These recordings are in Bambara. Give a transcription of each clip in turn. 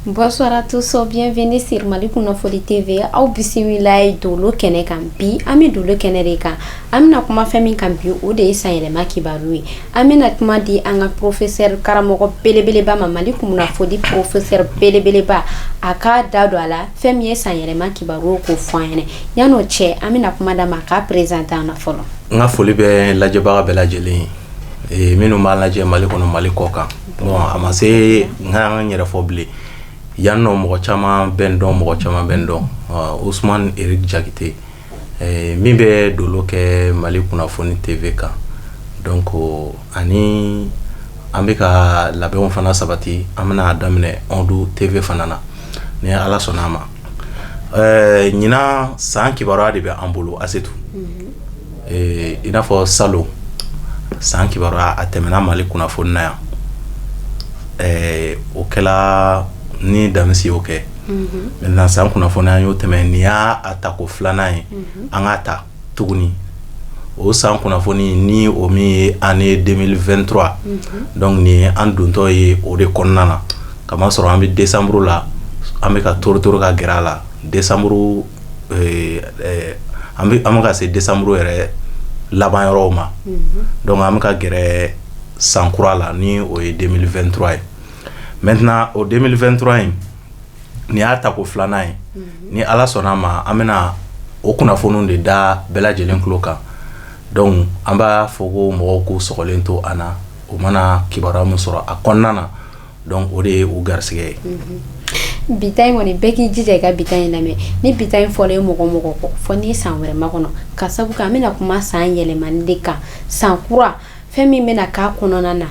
Bonsoir à tous, bienvenue sur Mali Kunnafoni TV. Aw bisimila ye dolo kɛnɛ kan. Bi an bɛ dolo kɛnɛ de kan. An bɛna kuma fɛn min kan bi, o de ye sanyɛlɛma kibaru ye. An bɛna kuma di an ka professeur karamɔgɔ belebeleba ma, Mali Kunnafoni professeur belebeleba, a k'a da don a la fɛn min ye sanyɛlɛma kibaru, k'o fɔ an ɲɛna. Yan'o cɛ, an bɛna kuma d'a ma a k'a présenter an na fɔlɔ. N ka foli bɛ lajɛbaga bɛɛ lajɛlen ye minnu b'an lajɛ Mali kɔnɔ, Mali kɔ kan. Bon, a ma se n ka n yɛrɛ fɔ bilen yan nɔ. Mɔgɔ caman bɛ n dɔn, mɔgɔ caman bɛ n dɔn. Ousmane Eric Jakite, min bɛ dolo kɛ Mali Kunnafoni TV kan. Donc ani an bɛ ka labɛnw fana sabati, an bɛna daminɛ Ondu TV fana na ni Ala sɔnna a ma. Ɲinan san kibaruya de bɛ an bolo, Asetu. I n'a fɔ salon san kibaruya, a tɛmɛna Mali Kunnafoni na yan. O kɛla ni Damisi y'o kɛ. Maintenant, san kunnafoni, an y'o tɛmɛ, nin y'a a tako filanan ye. An k'a ta tuguni o san kunnafoni ni o min ye année 2023. Donc nin ye an dontɔ ye o de kɔnɔna na, kamasɔrɔ an bɛ décembre la, an bɛ ka toro toro ka gɛrɛ a la. Décembre, an bɛ ka se décembre yɛrɛ laban yɔrɔw ma. Donc an bɛ ka gɛrɛ san kura la, ni o ye 2023 ye. Maintenant, o 2023 in, nin y'a tako filanan ye. Ni Ala sɔnna a ma, an bɛna o kunnafoniw de da bɛɛ lajɛlen tulo kan. Donc an b'a fɔ ko mɔgɔw k'u sɔgɔlen to an na. U mana kibaruya min sɔrɔ a kɔnɔna na, donc o de ye u garisɛgɛ ye. Bi ta in kɔni, bɛɛ k'i jija i ka bi ta in lamɛn. Ni bi ta in fɔlen mɔgɔ mɔgɔ kɔ fɔ n'i san wɛrɛ makɔnɔ, ka sabu kɛ an bɛna kuma san yɛlɛmani de kan, san kura, fɛn min bɛna k'a kɔnɔna na.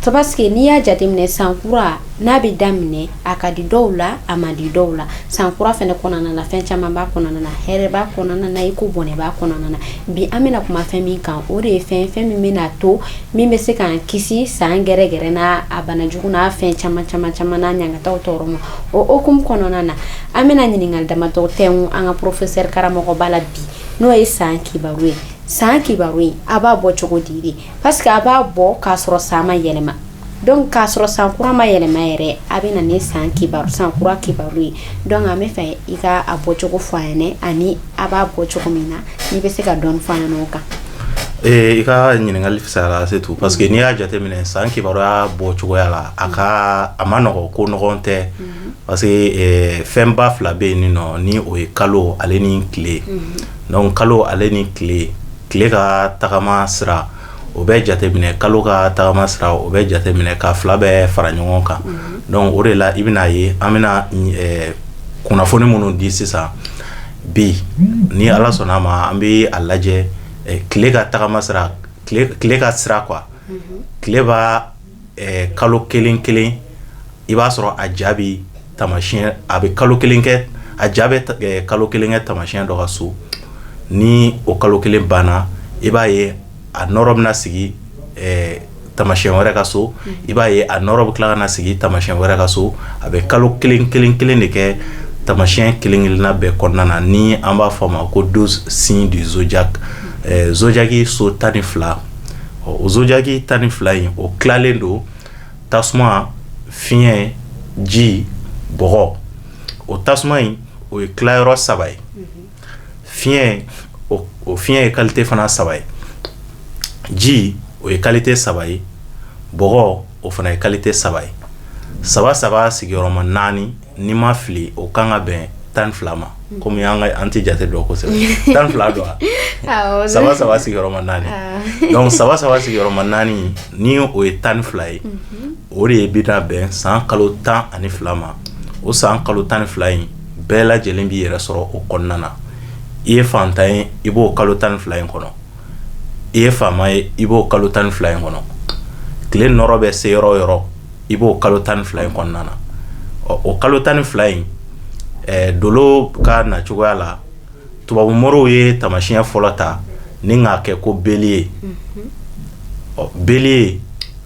Parce que n'i y'a jateminɛ, san kura n'a bɛ daminɛ, a ka di dɔw la, a man di dɔw la. San kura fɛnɛ kɔnɔna na, fɛn caman b'a kɔnɔna na, hɛrɛ b'a kɔnɔna na, i ko bɔnɛ b'a kɔnɔna na. Bi an bɛna kuma fɛn min kan, o de ye fɛn min bɛna to min bɛ se k'an kisi san gɛrɛgɛrɛ n'a a banajugu n'a fɛn caman caman caman n'a ɲangataw tɔɔrɔ ma. O hokumu kɔnɔna na, an bɛna ɲininkali damadɔ tɛnku an ka professeur karamɔgɔba la bi, n'o ye san kibaru ye. San kibaru in, a b'a bɔ cogo di de? Parce que a b'a bɔ k'a sɔrɔ san ma yɛlɛma. Donc k'a sɔrɔ san kura ma yɛlɛma yɛrɛ, a bɛ na ni san kibaru, san kura kibaru ye. Donc an bɛ fɛ i ka a bɔcogo fɔ an ɲɛnɛ, ani a b'a bɔ cogo min na, n'i bɛ se ka dɔɔni fɔ an ɲɛna o kan. I ka ɲininkali fisayara, c'est tout, parce que n'i y'a jateminɛ, san kibaruya bɔ cogoya la, a ka a ma nɔgɔ, ko nɔgɔn tɛ, parce que fɛnba fila bɛ yen nɔ, ni o ye kalo ale ni tile. Donc kalo ale ni tile, tile ka tagama sira, o bɛ jateminɛ, kalo ka tagama sira, o bɛ jateminɛ, ka fila bɛɛ fara ɲɔgɔn kan. Donc o de la, i bɛna ye an bɛna kunnafoni minnu di sisan bi, ni Ala sɔnna a ma, an bɛ a lajɛ tile ka tagama sira, tile ka sira quoi. Tile b'a kalo kelen kelen, i b'a sɔrɔ a ja bi tamasiyɛn, a bɛ kalo kelen kɛ, a ja bɛ kalo kelen kɛ tamasiyɛn dɔ ka so. Ni o kalo kelen banna, i b'a ye a nɔrɔ bɛna sigi tamasiyɛn wɛrɛ ka so. I b'a ye a nɔrɔ bɛ tila ka na sigi tamasiyɛn wɛrɛ ka so. A bɛ kalo kelen kelen kelen de kɛ tamasiyɛn kelen kelenna bɛɛ kɔnɔna na, ni an b'a fɔ a ma ko 12 signes du zodiaque, zodiaque so 12. O zodiaque 12 in, o tilalen don tasuma, fiɲɛ, ji, bɔgɔ. O tasuma in, o ye tilayɔrɔ saba ye. Fiɲɛ, o fiɲɛ ye qualité fana saba ye. Ji, o ye qualité saba ye. Bɔgɔ, o fana ye qualité saba ye. Saba saba sigiyɔrɔma naani, n'i ma fili, o kan ka bɛn 12 ma. Komi an ka an tɛ jate dɔn kosɛbɛ, 12 don wa? Saba saba sigiyɔrɔma naani. Donc saba saba sigiyɔrɔma naani, ni o ye 12 ye, o de bɛna bɛn san kalo 12 ma. O san kalo 12 in, bɛɛ lajɛlen b'i yɛrɛ sɔrɔ o kɔnɔna na. I ye fantan ye, i b'o kalo 12 in kɔnɔ. I ye faama ye, i b'o kalo 12 in kɔnɔ. Tile nɔrɔ bɛ se yɔrɔ o yɔrɔ, i b'o kalo 12 in kɔnɔna na. Ɔ, o kalo 12 in, dolo ka na cogoya la, tubabu moriw ye tamasiyɛn fɔlɔ ta ni k'a kɛ ko bélier. Ɔ, bélier,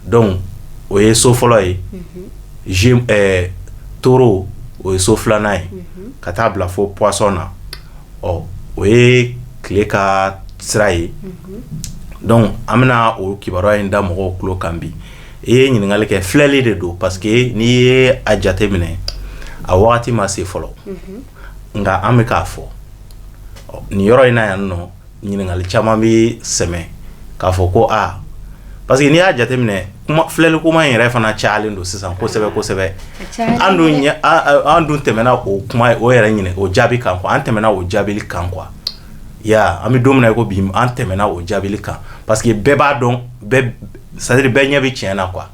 donc o ye so fɔlɔ ye. Taureau, o ye so filanan ye, ka taa bila fo poisson na. Ɔ, o ye tile ka sira ye. Donc an bɛna o kibaruya in da mɔgɔw tulo kan bi. I ye ɲininkali kɛ, filɛli de don, parce que n'i ye a jate minɛ A wagati ma se fɔlɔ, nka an bɛ k'a fɔ nin yɔrɔ in na yan nɔ. Ɲininkali caman bɛ sɛmɛ k'a fɔ ko aa, parce que n'i y'a jateminɛ, kuma filɛli kuma in yɛrɛ fana cayalen don sisan kosɛbɛ kosɛbɛ. An dun tɛmɛna o kuma o yɛrɛ ɲini o jaabi kan quoi. An tɛmɛna o jaabili kan quoi. Ya, an bɛ don min na i ko bi, an tɛmɛna o jaabili kan parce que bɛɛ b'a dɔn, bɛɛ, c'est à dire bɛɛ ɲɛ bɛ tiɲɛ na quoi.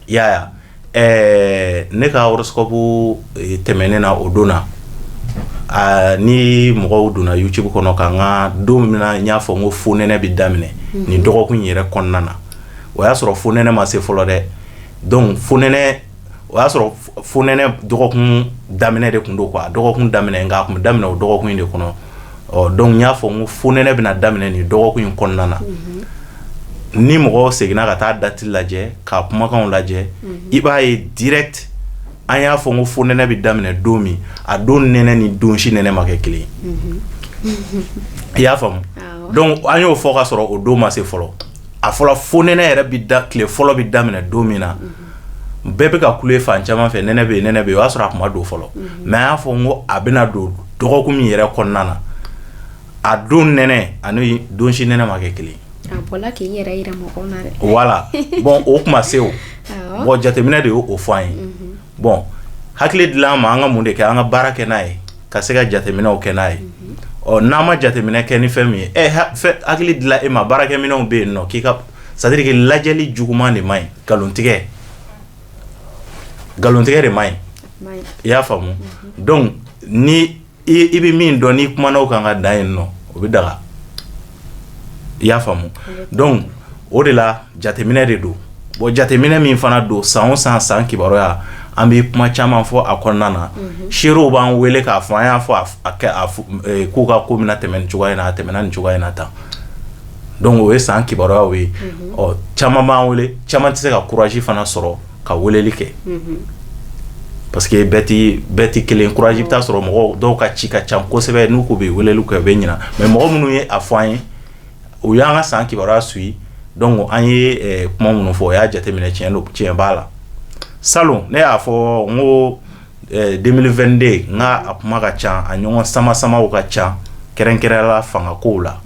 I y'a ye, ne ka horoscope tɛmɛnen na, o don na, ni mɔgɔw donna YouTube kɔnɔ ka n ka don min na, n y'a fɔ n ko fonɛnɛ bɛ daminɛ nin dɔgɔkun in yɛrɛ kɔnɔna na. O y'a sɔrɔ fonɛnɛ ma se fɔlɔ dɛ. Donc fonɛnɛ, o y'a sɔrɔ fonɛnɛ dɔgɔkun daminɛ de tun don quoi, dɔgɔkun daminɛ, nka a tun bɛ daminɛ o dɔgɔkun in de kɔnɔ. Ɔ, donc n y'a fɔ n ko fonɛnɛ bɛna daminɛ nin dɔgɔkun in kɔnɔna na. Ni mɔgɔw seginna ka taa date lajɛ, k'a kumakanw lajɛ, i b'a ye direct, an y'a fɔ n ko fonɛnɛ bɛ daminɛ don min, a don nɛnɛ ni don si nɛnɛ ma kɛ kelen ye. I y'a faamu? Donc an y'o fɔ ka sɔrɔ o don ma se fɔlɔ. A fɔla fonɛnɛ yɛrɛ bɛ da, tile fɔlɔ bɛ daminɛ don min na, bɛɛ bɛ ka kule fan caman fɛ, nɛnɛ bɛ yen, nɛnɛ bɛ yen. O y'a sɔrɔ a kun ma don fɔlɔ, mais an y'a fɔ n ko a bɛna don dɔgɔkun min yɛrɛ kɔnɔna na, a don nɛnɛ ani don si nɛnɛ ma kɛ kelen ye. A bɔla k'i yɛrɛ yira mɔgɔw na dɛ. Voilà. Bon, o kuma se o. Bon, jateminɛ de y'o fɔ an ye. Bon, hakili dilan an ma, an ka mun de kɛ? An ka baara kɛ n'a ye, ka se ka jateminɛw kɛ n'a ye. Ɔ, n'an ma jateminɛ kɛ ni fɛn min ye, fɛn hakili dilan e ma, baarakɛminɛnw bɛ yen nɔ k'i ka, c'est à dire que lajɛli juguman de man ɲi, nkalontigɛ, nkalontigɛ de man ɲi. I y'a faamu? Donc ni i bɛ min dɔn, n'i kumana o kan ka dan yen nɔ, o bɛ daga. I y'a faamu? Donc o de la, jateminɛ de don. Bon, jateminɛ min fana don, san o san, san kibaruya, an bɛ kuma caman fɔ a kɔnɔna na. Seerew b'an wele k'a fɔ an y'a fɔ a kɛ a k'u ka ko bɛna tɛmɛ nin cogoya in na, a tɛmɛna nin cogoya in na tan. Donc o ye san kibaruyaw ye. Ɔ, caman b'an wele, caman tɛ se ka courage fana sɔrɔ ka weleli kɛ parce que bɛɛ ti kelen courage. I bɛ taa sɔrɔ mɔgɔw dɔw ka ci ka ca kosɛbɛ, n'u ko bɛ weleli kɛ, u bɛ ɲina. Mais mɔgɔ minnu ye a fɔ an ye, u y'an ka san kibaruya suit. Donc an ye kuma minnu fɔ, o y'a jateminɛ, tiɲɛ don, tiɲɛ b'a la. Salon, ne y'a fɔ n ko 2022, n ka a kuma ka ca, a ɲɔgɔn sama samaw ka ca, kɛrɛnkɛrɛnnenya la fangakow la.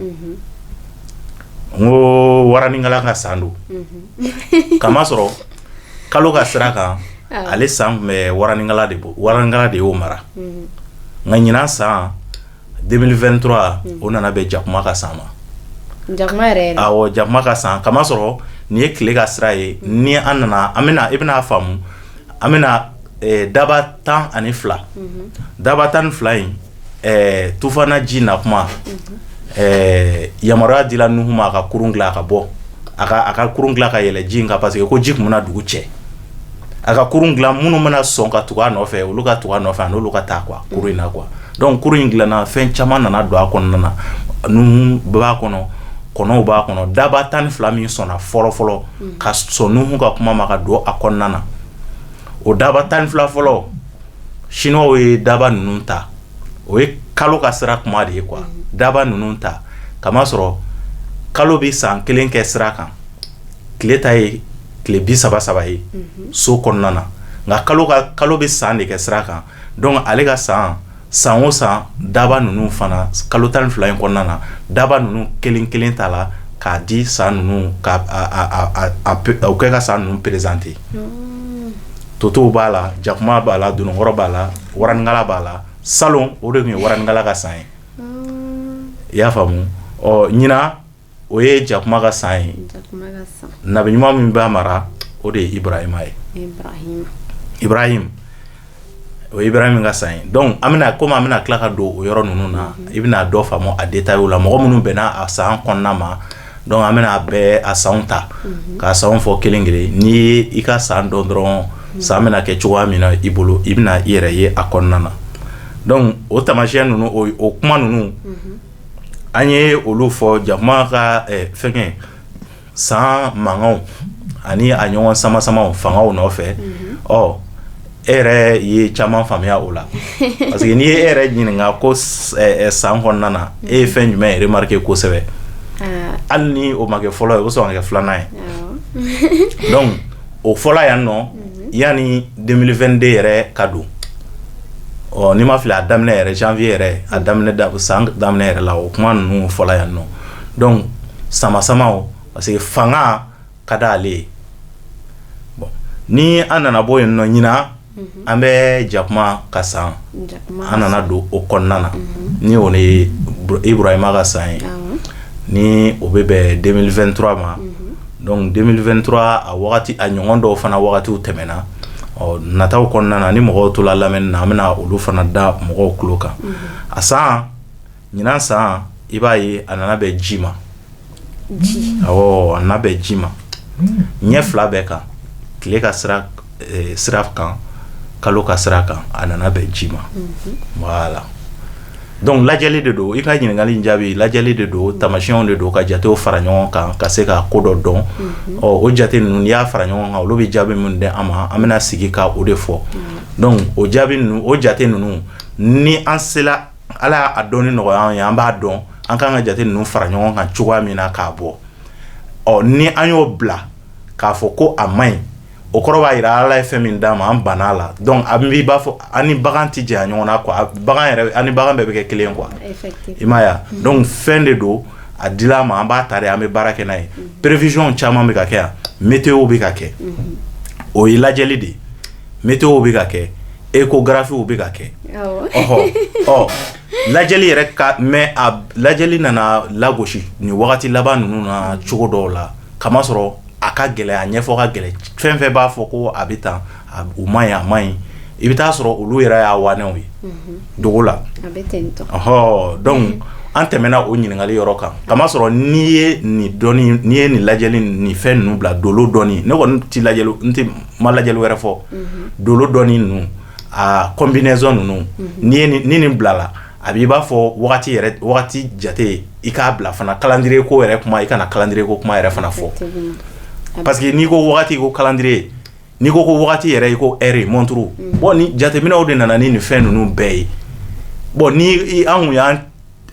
N ko waranikala ka san don, kamasɔrɔ kalo ka sira kan, ale san tun bɛ waranikala de bɔ, waranikala de y'o mara. Nka ɲinan san 2023, o nana bɛn jakuma ka san ma. Jakuma yɛrɛ yɛrɛ. Awɔ, jakuma ka san, kamasɔrɔ nin ye tile ka sira ye. Ni an nana, an bɛna, i bɛna faamu, an bɛna daba 12, daba 12 in, tufana ji na kuma, yamaruya dila Nuhu ma a ka kurun dilan, a ka bɔ, a ka kurun dilan ka yɛlɛ ji in kan, parce que ko ji tun bɛna dugu cɛ. A ka kurun dilan, minnu bɛna sɔn ka tugu a nɔfɛ, olu ka tugu a nɔfɛ, a n'olu ka taa quoi, kurun in na quoi. Donc kurun in dilanna, fɛn caman nana don a kɔnɔna na. Nuhu b'a kɔnɔ, kɔnɔw b'a kɔnɔ. Daba 12 min sɔnna fɔlɔ fɔlɔ ka sɔn Nuhu ka kuma ma ka don a kɔnɔna na, o daba 12 fɔlɔ, chinois ye daba ninnu ta. O ye kalo ka sira kuma de ye quoi. Daba ninnu ta, kamasɔrɔ kalo bɛ san kelen kɛ sira kan, tile ta ye tile 33 ye so kɔnɔna na, nka kalo bɛ san de kɛ sira kan. Donc ale ka san, san o san, daba ninnu fana, kalo 12 in kɔnɔna na, daba ninnu kelen kelen ta la k'a di san ninnu ka a o kɛ ka san ninnu présenter. Totow b'a la, jakuma b'a la, dononkɔrɔ b'a la, waranikala b'a la. Salon, o de tun ye waranikala ka san ye. I y'a faamu? Ɔ, ɲinan, o ye jakuma ka san ye. Jakuma ka san. Nabi ɲuman min b'a mara, o de ye Ibrahima ye. Ibrahima. Ibrahim, o ye Ibrahim ka san ye. Donc an bɛna, komi an bɛna tila ka don o yɔrɔ ninnu na, i bɛna dɔ faamu a détail la, mɔgɔ minnu bɛnna a san kɔnɔna ma. Donc an bɛna a bɛɛ a sanw ta k'a sanw fɔ kelen kelen. N'i ye i ka san dɔn dɔrɔn, san bɛna kɛ cogoya min na i bolo, i bɛna i yɛrɛ ye a kɔnɔna na. Donc o taamasiyɛn ninnu, o kuma ninnu, an ye olu fɔ jakuma ka fɛnkɛ san mankanw ani a ɲɔgɔn sama samaw fangaw nɔfɛ. Ɔ, e yɛrɛ ye caman faamuya o la, parce que n'i ye e yɛrɛ ɲininka ko san kɔnɔna na, e ye fɛn jumɛn remarqué kosɛbɛ, hali ni o ma kɛ fɔlɔ ye, o bɛ sɔn ka kɛ filanan ye. Donc o fɔla yan nɔ, yanni 2022 yɛrɛ ka don. Ɔ, n'i ma fili, a daminɛ yɛrɛ, janvier yɛrɛ, a daminɛ da, san daminɛ yɛrɛ la, o kuma ninnu fɔla yan nɔ. Donc sama samaw, parce que fanga ka d'ale ye. Bon, ni an nana bɔ yen nɔ, ɲinan an bɛ jakuma ka san, an nana don o kɔnɔna na, ni o ni Ibrahima ka san ye, ni o bɛ bɛn 2023 ma. Donc 2023, a wagati, a ɲɔgɔn dɔw fana wagatiw tɛmɛna. Ɔ, nataw kɔnɔna na, ni mɔgɔw tola lamɛnni na, an bɛna olu fana da mɔgɔw tulo kan. A san, ɲinan san, i b'a ye a nana bɛn ji ma. Awɔ, a nana bɛn ji ma ɲɛ fila bɛɛ kan, tile ka sira kan, kalo ka sira kan, a nana bɛn ji ma. Voilà, donc lajɛli de don. I ka ɲininkali in jaabi, lajɛli de don, tamasiyɛnw de don, ka jatew fara ɲɔgɔn kan ka se ka ko dɔ dɔn. Ɔ, o jate ninnu, n'i y'a fara ɲɔgɔn kan, olu bɛ jaabi min di an ma, an bɛna sigi ka o de fɔ. Donc o jaabi ninnu, o jate ninnu, ni an sela, Ala y'a dɔnni nɔgɔya an ye, an b'a dɔn an kan ka jate ninnu fara ɲɔgɔn kan cogoya min na k'a bɔ. Ɔ, ni an y'o bila k'a fɔ ko a man ɲi, o kɔrɔ b'a jira Ala ye fɛn min d'an ma, an banna a la. Donc an b'i b'a fɔ an ni bagan tɛ janya ɲɔgɔn na quoi, bagan yɛrɛ, an ni bagan bɛɛ bɛ kɛ kelen quoi, i m'a ye wa? Donc fɛn de don, a dil'a ma, an b'a ta de, an bɛ baara kɛ n'a ye. Prévision caman bɛ ka kɛ yan, météo bɛ ka kɛ, o ye lajɛli de ye. Météo bɛ ka kɛ, échographie bɛ ka kɛ. Ɔhɔ, ɔ, lajɛli yɛrɛ ka, mais a lajɛli nana lagosi nin wagati laban ninnu na cogo dɔw la, kamasɔrɔ a ka gɛlɛn, a ɲɛfɔ ka gɛlɛn. Fɛn fɛn b'a fɔ ko a bɛ tan, o man ɲi, a man ɲi, i bɛ taa sɔrɔ olu yɛrɛ y'a wanɛw ye dogo la. Ɔhɔ, donc an tɛmɛna o ɲininkali yɔrɔ kan, kamasɔrɔ n'i ye nin dɔnni, n'i ye nin lajɛli, nin fɛn ninnu bila dolo dɔnni, ne kɔni ti lajɛli, n tɛ ma lajɛli wɛrɛ fɔ, dolo dɔnni ninnu, a combinaison ninnu, n'i ye ni nin bilala, a b'i b'a fɔ wagati yɛrɛ, wagati jate, i k'a bila fana calendrier ko yɛrɛ kuma, i kana calendrier ko kuma yɛrɛ fana fɔ, parce que n'i ko wagati, i ko calendrier, n'i ko ko wagati yɛrɛ, i ko heure, montre. Bon, ni jateminɛw de nana ni nin fɛn ninnu bɛɛ ye. Bon, ni an kun y'an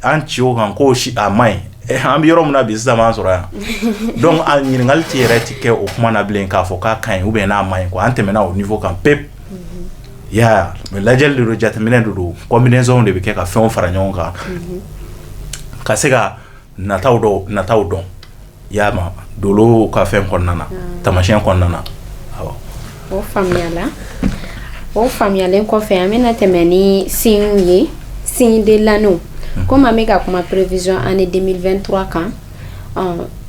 an ci o kan k'o si a man ɲi, an bɛ yɔrɔ min na bi sisan, b'an sɔrɔ yan. Donc a ɲininkali ti yɛrɛ ti kɛ o kuma na bilen k'a fɔ k'a ka ɲi ou bien n'a man ɲi quoi, an tɛmɛna o niveau kan pep ya. Mais lajɛli de don, jateminɛ de don, combinaison de bɛ kɛ ka fɛnw fara ɲɔgɔn kan ka se ka nataw dɔw, nataw dɔn, i y'a ma, dolo ka fɛn kɔnɔna na, tamasiyɛn kɔnɔna na, awɔ. O faamuyala. O faamuyalen kɔfɛ, an bɛna tɛmɛ ni signes ye, signe de l'année. Komi an bɛ ka kuma prévision année 2023 kan,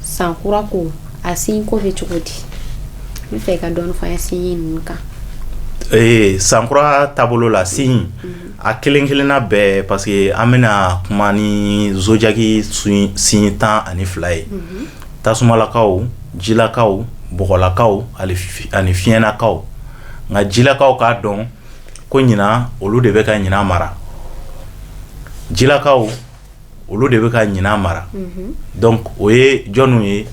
san kura ko, a signe ko bɛ cogo di? N bɛ fɛ ka dɔɔni fɔ an ye signe ninnu kan. Ee, sankura taabolo la, signe a kelen kelenna bɛɛ, parce que an bɛna kuma ni zodiaque signe 12 ye: tasumalakaw, jilakaw, bɔgɔlakaw ani fiɲɛnakaw. Nka jilakaw k'a dɔn ko ɲinan, olu de bɛ ka ɲinan mara. Jilakaw, olu de bɛ ka ɲinan mara. Donc o ye jɔnniw ye?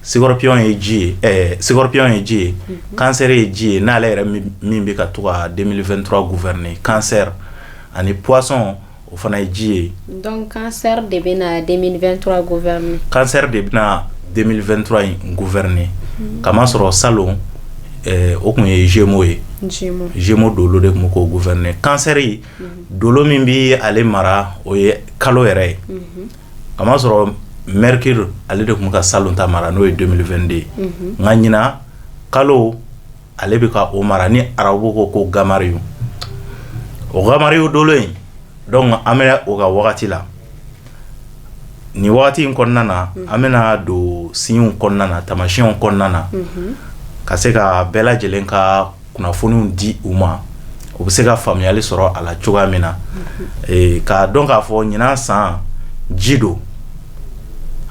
Scorpion ye ji ye, scorpion ye ji ye, cancer ye ji ye, n'ale yɛrɛ min bɛ ka to ka 2023 gouverner, cancer ani poisson, o fana ye ji ye. Donc cancer de bɛna 2023 gouverner. Cancer de bɛna 2023 in gouverner, kamasɔrɔ salon o tun ye Gémeaux ye. Gémeaux. Gémeaux dolo de tun bɛ k'o gouverner. Cancer, dolo min bi ale mara, o ye kalo yɛrɛ ye, kamasɔrɔ Mercure, ale de tun bɛ ka salon ta mara, n'o ye 2022 ye. Nka ɲinan kalo, ale bɛ ka o mara, ni arabu ko ko gamariyu, o gamariyu dolo in. Donc an bɛ o ka wagati la nin wagati in kɔnɔna na, an bɛna don signes kɔnɔna na, tamasiyɛnw kɔnɔna na, ka se ka bɛɛ lajɛlen ka kunnafoniw di u ma, u bɛ se ka faamuyali sɔrɔ a la cogoya min na, k'a dɔn k'a fɔ ɲinan san ji don,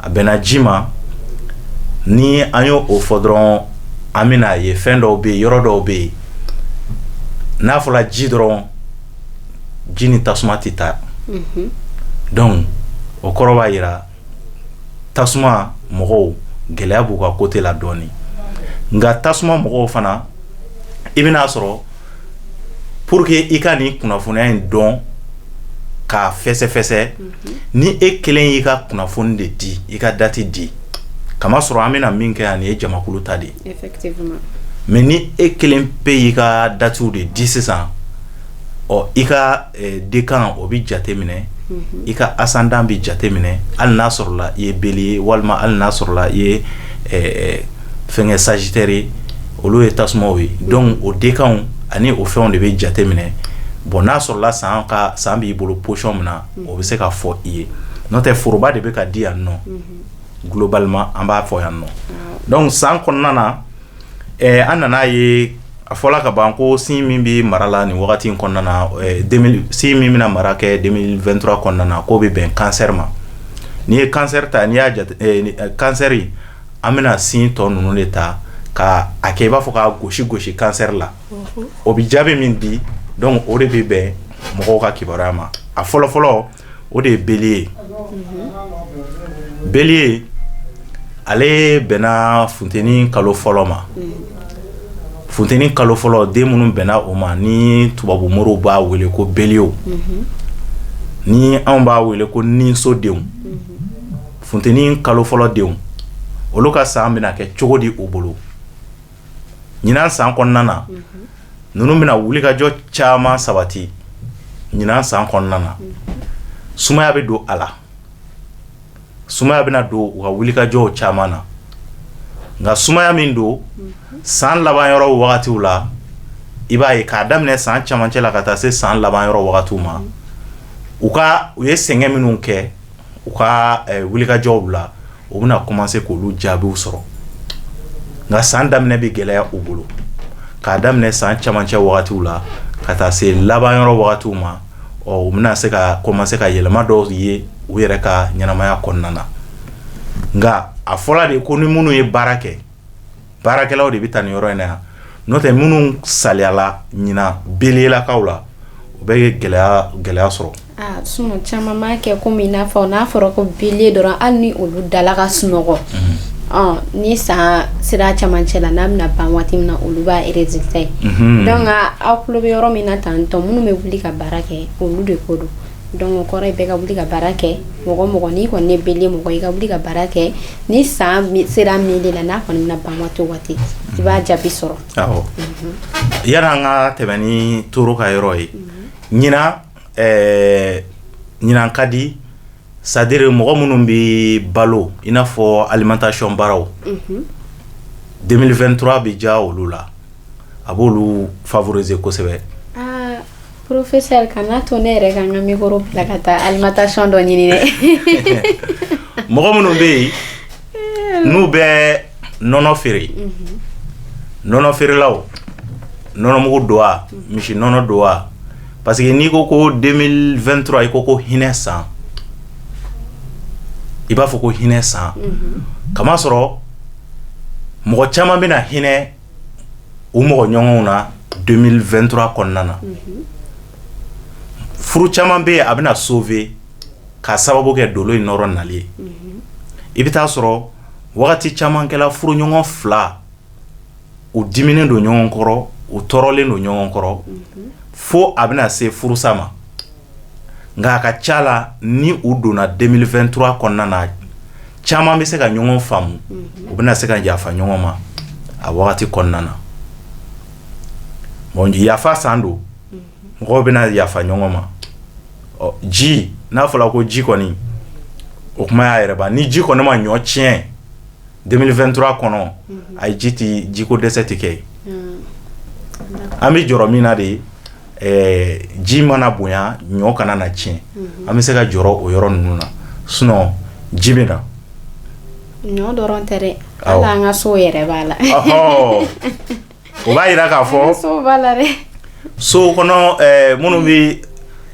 a bɛnna ji ma. Ni an y'o o fɔ dɔrɔn, an bɛna ye fɛn dɔw bɛ yen, yɔrɔ dɔw bɛ yen, n'a fɔra ji dɔrɔn, ji ni tasuma tɛ taa. Donc o kɔrɔ b'a jira tasuma mɔgɔw, gɛlɛya b'u ka côté la dɔɔnin. Nka tasuma mɔgɔw fana, i bɛna'a sɔrɔ pour que i ka nin kunnafoniya in dɔn k'a fɛsɛfɛsɛ, ni e kelen y'i ka kunnafoni de di, i ka date di, kamasɔrɔ an bɛna min kɛ yan, nin ye jamakulu ta de ye. Effectivement. Mais ni e kelen pe y'i ka datew de di sisan Ɔ, i ka décan, o bɛ jate minɛ, i ka ascendant bɛ jate minɛ, hali n'a sɔrɔla i ye bélier walima hali n'a sɔrɔla i ye fɛnkɛ sagittaire ye, olu ye tasumaw ye. Donc o décanw ani o fɛnw de bɛ jate minɛ. Bon, n'a sɔrɔla san ka san b'i bolo position min na, o bɛ se ka fɔ i ye. N'o tɛ, foroba de bɛ ka di yan nɔ. Globalement, an b'a fɔ yan nɔ. Donc san kɔnɔna na, an nana ye, a fɔla ka ban ko signe min bɛ mara la nin wagati in kɔnɔna na, signe min bɛna mara kɛ 2023 kɔnɔna na, k'o bɛ bɛn cancer ma. N'i ye cancer ta, n'i y'a jate, cancer, an bɛna signe tɔ ninnu de ta ka a kɛ i b'a fɔ k'a gosi gosi cancer la, o bɛ jaabi min di. Donc o de bɛ bɛn mɔgɔw ka kibaruya ma. A fɔlɔ fɔlɔ, o de ye bélier ye. Bélier, ale bɛnna funteni kalo fɔlɔ ma. Funteni kalo fɔlɔ, den minnu bɛnna o ma, ni tubabu moriw b'a wele ko bélier, ni anw b'a wele ko ninsodenw. Funteni kalo fɔlɔ denw, olu ka san bɛna kɛ cogo di u bolo ɲinan san kɔnɔna na? Ninnu bɛna wulikajɔ caman sabati ɲinan san kɔnɔna na. Sumaya bɛ don a la, sumaya bɛna don u ka wulikajɔw caman na. Nka sumaya min don, san laban yɔrɔ wagatiw la, i b'a ye k'a daminɛ san camancɛ la ka taa se san laban yɔrɔ wagatiw ma, u ye sɛgɛn minnu kɛ u ka wulikajɔw la, u bɛna commencer k'olu jaabiw sɔrɔ. Nka san daminɛ bɛ gɛlɛya u bolo. K'a daminɛ san camancɛ wagatiw la ka taa se laban yɔrɔ wagatiw ma, ɔ, u bɛna se ka commencer ka yɛlɛma dɔw ye u yɛrɛ ka ɲɛnamaya kɔnɔna na. Nka a fɔla de ko ni minnu ye baara kɛ, baarakɛlaw de bɛ taa nin yɔrɔ in na yan. N'o tɛ, minnu saliyala ɲinan beliyelakaw la, u bɛ gɛlɛya gɛlɛya sɔrɔ. Ah, sinon caman b'a kɛ komi i n'a fɔ n'a fɔra ko bélier dɔrɔn, hali ni olu dala ka sunɔgɔ, ɔ, ni san sera camancɛ la, n'a bɛna ban waati min na, olu b'a résultat ye. Donc aw tulo bɛ yɔrɔ min na tantɔ, minnu bɛ wuli ka baara kɛ, olu de ko don. Donc o kɔrɔ ye bɛɛ ka wuli ka baara kɛ. Mɔgɔ mɔgɔ n'i kɔni ye bélier mɔgɔ, i ka wuli ka baara kɛ. Ni san sera milieu la, n'a kɔni bɛna ban waati o waati, i b'a jaabi sɔrɔ. Awɔ. Yani an ka tɛmɛ ni taureau ka yɔrɔ ye, ɲinan, ɲinan ka di, c'est à dire mɔgɔ minnu bɛ balo, i n'a fɔ alimentation baaraw, 2023 bɛ diya olu la, a b'olu favoriser kosɛbɛ. Ah, professeur, kana to ne yɛrɛ ka n ka micro bila ka taa alimentation dɔ ɲini dɛ. Mɔgɔ minnu bɛ yen n'u bɛ nɔnɔ feere, nɔnɔ feerelaw, nɔnɔmugu don wa, misi nɔnɔ don wa, parce que n'i ko ko 2023, i ko ko hinɛ san, i b'a fɔ ko hinɛ san, kamasɔrɔ mɔgɔ caman bɛna hinɛ u mɔgɔ ɲɔgɔnw na 2023 kɔnɔna na. Furu caman bɛ yen, a bɛna sauver k'a sababu kɛ dolo in nɔrɔ nali ye. I bɛ taa sɔrɔ wagati caman kɛla, furuɲɔgɔn fila, u diminen don ɲɔgɔn kɔrɔ, u tɔɔrɔlen don ɲɔgɔn kɔrɔ fo a bɛna se furusa ma. Nka a ka ca la, ni u donna 2023 kɔnɔna na, caman bɛ se ka ɲɔgɔn faamu, u bɛna se ka yafa ɲɔgɔn ma a wagati kɔnɔna na. Bon, yafa san don, mɔgɔw bɛna yafa ɲɔgɔn ma. Ɔ, ji, n'a fɔra ko ji kɔni, o kuma y'a yɛrɛ ban. Ni ji kɔni ma ɲɔ tiɲɛ 2023 kɔnɔ, a ye ji ti, jiko dɛsɛ tɛ kɛ yen. An bɛ jɔrɔ min na de, ji mana bonya, ɲɔ kana na tiɲɛ. An bɛ se ka jɔrɔ o yɔrɔ ninnu na, sinon ji bɛ na. Ɲɔ dɔrɔn tɛ dɛ, hali an ka so yɛrɛ b'a la. Ɔhɔ, o b'a yira k'a fɔ so b'a la dɛ. So kɔnɔ, minnu bɛ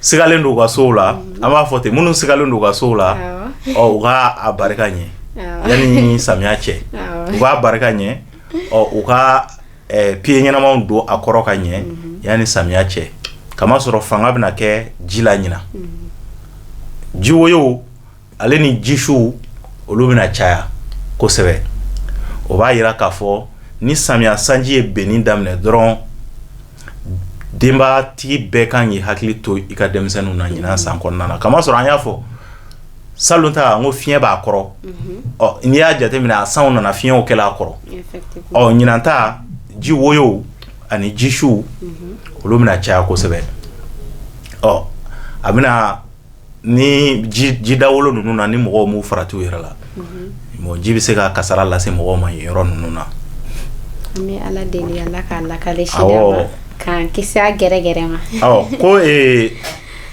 sigalen don u ka sow la, an b'a fɔ ten, minnu sigalen don u ka sow la, ɔ, u ka a barika ɲɛ yanni samiya cɛ. U k'a barika ɲɛ, ɔ, u ka pieds ɲɛnamaw don a kɔrɔ ka ɲɛ yanni samiya cɛ, kamasɔrɔ fanga bɛna kɛ ji la ɲina. Jiwoyo ale ni jisuw, olu bɛna caya kosɛbɛ. O b'a yira k'a fɔ ni samiya sanji ye benni daminɛ dɔrɔn, denbatigi bɛɛ kan k'i hakili to i ka denmisɛnninw na ɲinan san kɔnɔna na, kamasɔrɔ an y'a fɔ salon ta, n ko fiɲɛ b'a kɔrɔ. Ɔ, n'i y'a jateminɛ, a sanw nana, fiɲɛw kɛla a kɔrɔ. Ɔ, ɲinan ta, ji woyo ani jisuw, olu bɛna caya kosɛbɛ. Ɔ, a bɛna ni jidawolo ninnu na, ni mɔgɔw m'u farati u yɛrɛ la, bon, ji bɛ se ka kasara lase mɔgɔw ma yen yɔrɔ ninnu na. An bɛ Ala deli, Ala k'a lakale sida ma, k'an kisi a gɛrɛgɛrɛ ma. Awɔ, ko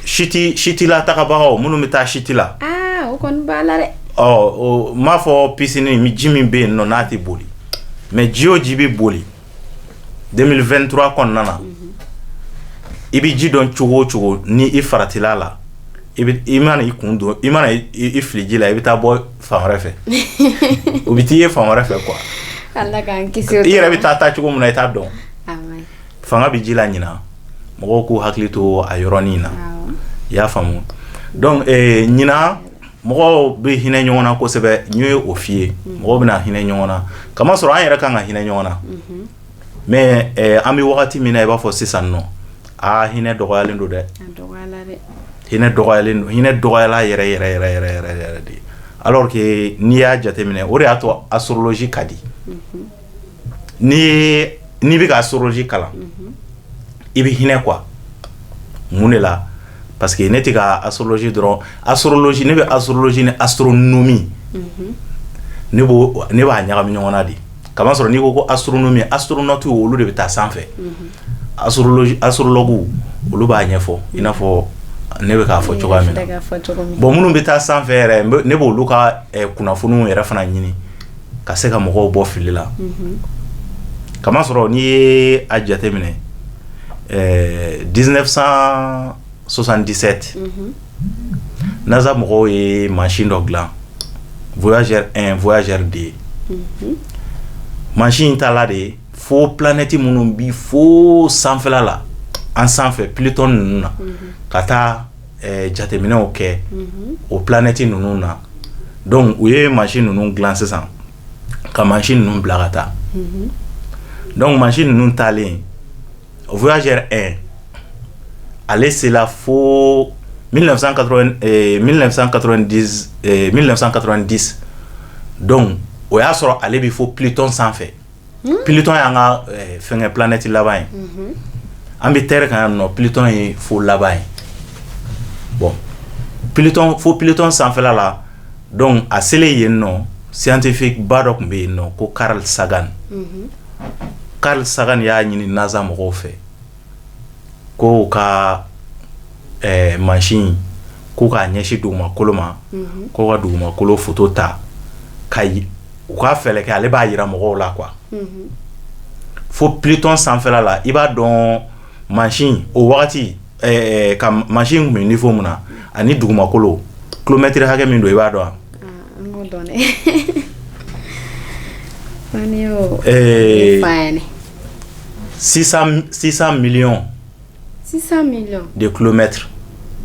chute la tagabagaw minnu bɛ taa chute la. Aa, o kɔni b'a la dɛ. Ɔ, n m'a fɔ piscine ji min bɛ yen nɔ n'a tɛ boli, mais ji o ji bɛ boli 2023 kɔnɔna na, i bɛ ji dɔn cogo o cogo, ni i faratila la, i bɛ i mana i kun don, i mana i fili ji la, i bɛ taa bɔ fan wɛrɛ fɛ, o bɛ t'i ye fan wɛrɛ fɛ quoi. Ala k'an kisi o. I yɛrɛ bɛ taa cogo min na, i t'a dɔn. Fanga bɛ ji la ɲinan, mɔgɔw k'u hakili to a yɔrɔnin na. I y'a faamu? Donc ɲinan, mɔgɔw bɛ hinɛ ɲɔgɔn na kosɛbɛ. N ye o f'i ye, mɔgɔw bɛna hinɛ ɲɔgɔn na, kamasɔrɔ an yɛrɛ kan ka hinɛ ɲɔgɔn na. Mais an bɛ wagati min na, i b'a fɔ sisan nɔ, aa, hinɛ dɔgɔyalen don dɛ. Hinɛ dɔgɔyalen don, hinɛ dɔgɔyala yɛrɛ yɛrɛ yɛrɛ yɛrɛ yɛrɛ yɛrɛ de. Alors que n'i y'a jateminɛ, o de y'a to astrologie ka di. N'i bɛ ka astrologie kalan, i bɛ hinɛ quoi. Mun de la? Parce que ne tɛ ka astrologie dɔrɔn, astrologie, ne bɛ astrologie ni astronomie, ne b'a ɲagami ɲɔgɔn na de. Kamasɔrɔ n'i ko ko astronomie, astronaute olu de bɛ taa sanfɛ. Astrologie, astrologue olu b'a ɲɛfɔ i n'a fɔ ne bɛ k'a fɔ cogoya min na. Bon, minnu bɛ taa sanfɛ yɛrɛ, ne b'olu ka kunnafoniw yɛrɛ fana ɲini ka se ka mɔgɔw bɔ fili la. Kamasɔrɔ n'i ye a jateminɛ, 1977, NASA mɔgɔw ye mansin dɔ dilan, Voyageur 1, Voyageur 2. Mansin in taala de fo planète minnu bi fo sanfɛla la, an sanfɛ, Pluton ninnu na, ka taa jateminɛw kɛ o planète ninnu na. Donc u ye mansin ninnu dilan sisan, ka mansin ninnu bila ka taa. Donc mansin ninnu taalen, Voyageur 1, ale sela fo 1980, 1990, 1990. Donc o y'a sɔrɔ ale bɛ fo Pluton sanfɛ. Pluton y'an ka fɛnkɛ planète laban ye. An bɛ Terre kan yan nɔ, Pluton ye fo laban ye. Bon, Pluton, fo Pluton sanfɛla la. Donc a selen yen nɔ, scientifique ba dɔ tun bɛ yen nɔ ko Carl Sagan. Carl Sagan y'a ɲini NASA mɔgɔw fɛ ko u ka mansin k'u k'a ɲɛsin dugumakolo ma, ko ka dugumakolo photo ta, ka u ka fɛɛrɛ kɛ, ale b'a yira mɔgɔw la quoi. Fo Pluton sanfɛla la, i b'a dɔn mansin o wagati ka mansin tun bɛ niveau mun na ani dugumakolo kilomɛtiri hakɛ min don, i b'a dɔn wa? N b'o dɔn dɛ. Fani y'o f'a ɲɛnɛ. 600 millions. 600 millions de kilomètres.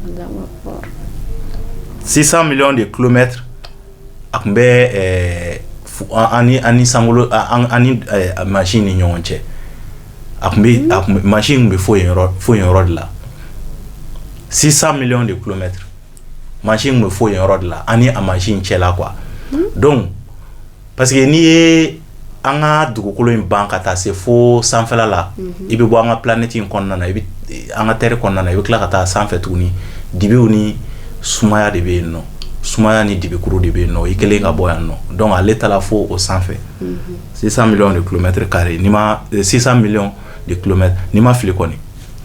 Allahu akbar. 600 millions de kilomètres, a tun bɛ ani sankolo, ani mansin ni ɲɔgɔn cɛ. A tun bɛ a tun bɛ mansin tun bɛ fo yen yɔrɔ de la. 600 millions de kilomètres, mansin tun bɛ fo yen yɔrɔ de la, ani a mansin cɛla quoi. Donc parce que n'i ye an ka dugukolo in ban ka taa se fo sanfɛla la, i bɛ bɔ an ka planète in kɔnɔna na, i bɛ an ka terre kɔnɔna na, i bɛ tila ka taa sanfɛ tuguni, dibiw ni sumaya de bɛ yen nɔ, sumaya ni dibikuru de bɛ yen nɔ, i kɛlen ka bɔ yan nɔ. Donc ale taara fo o sanfɛ, 600 millions de kilomètres carrés, n'i ma 600 millions de kilomètres, n'i ma fili kɔni.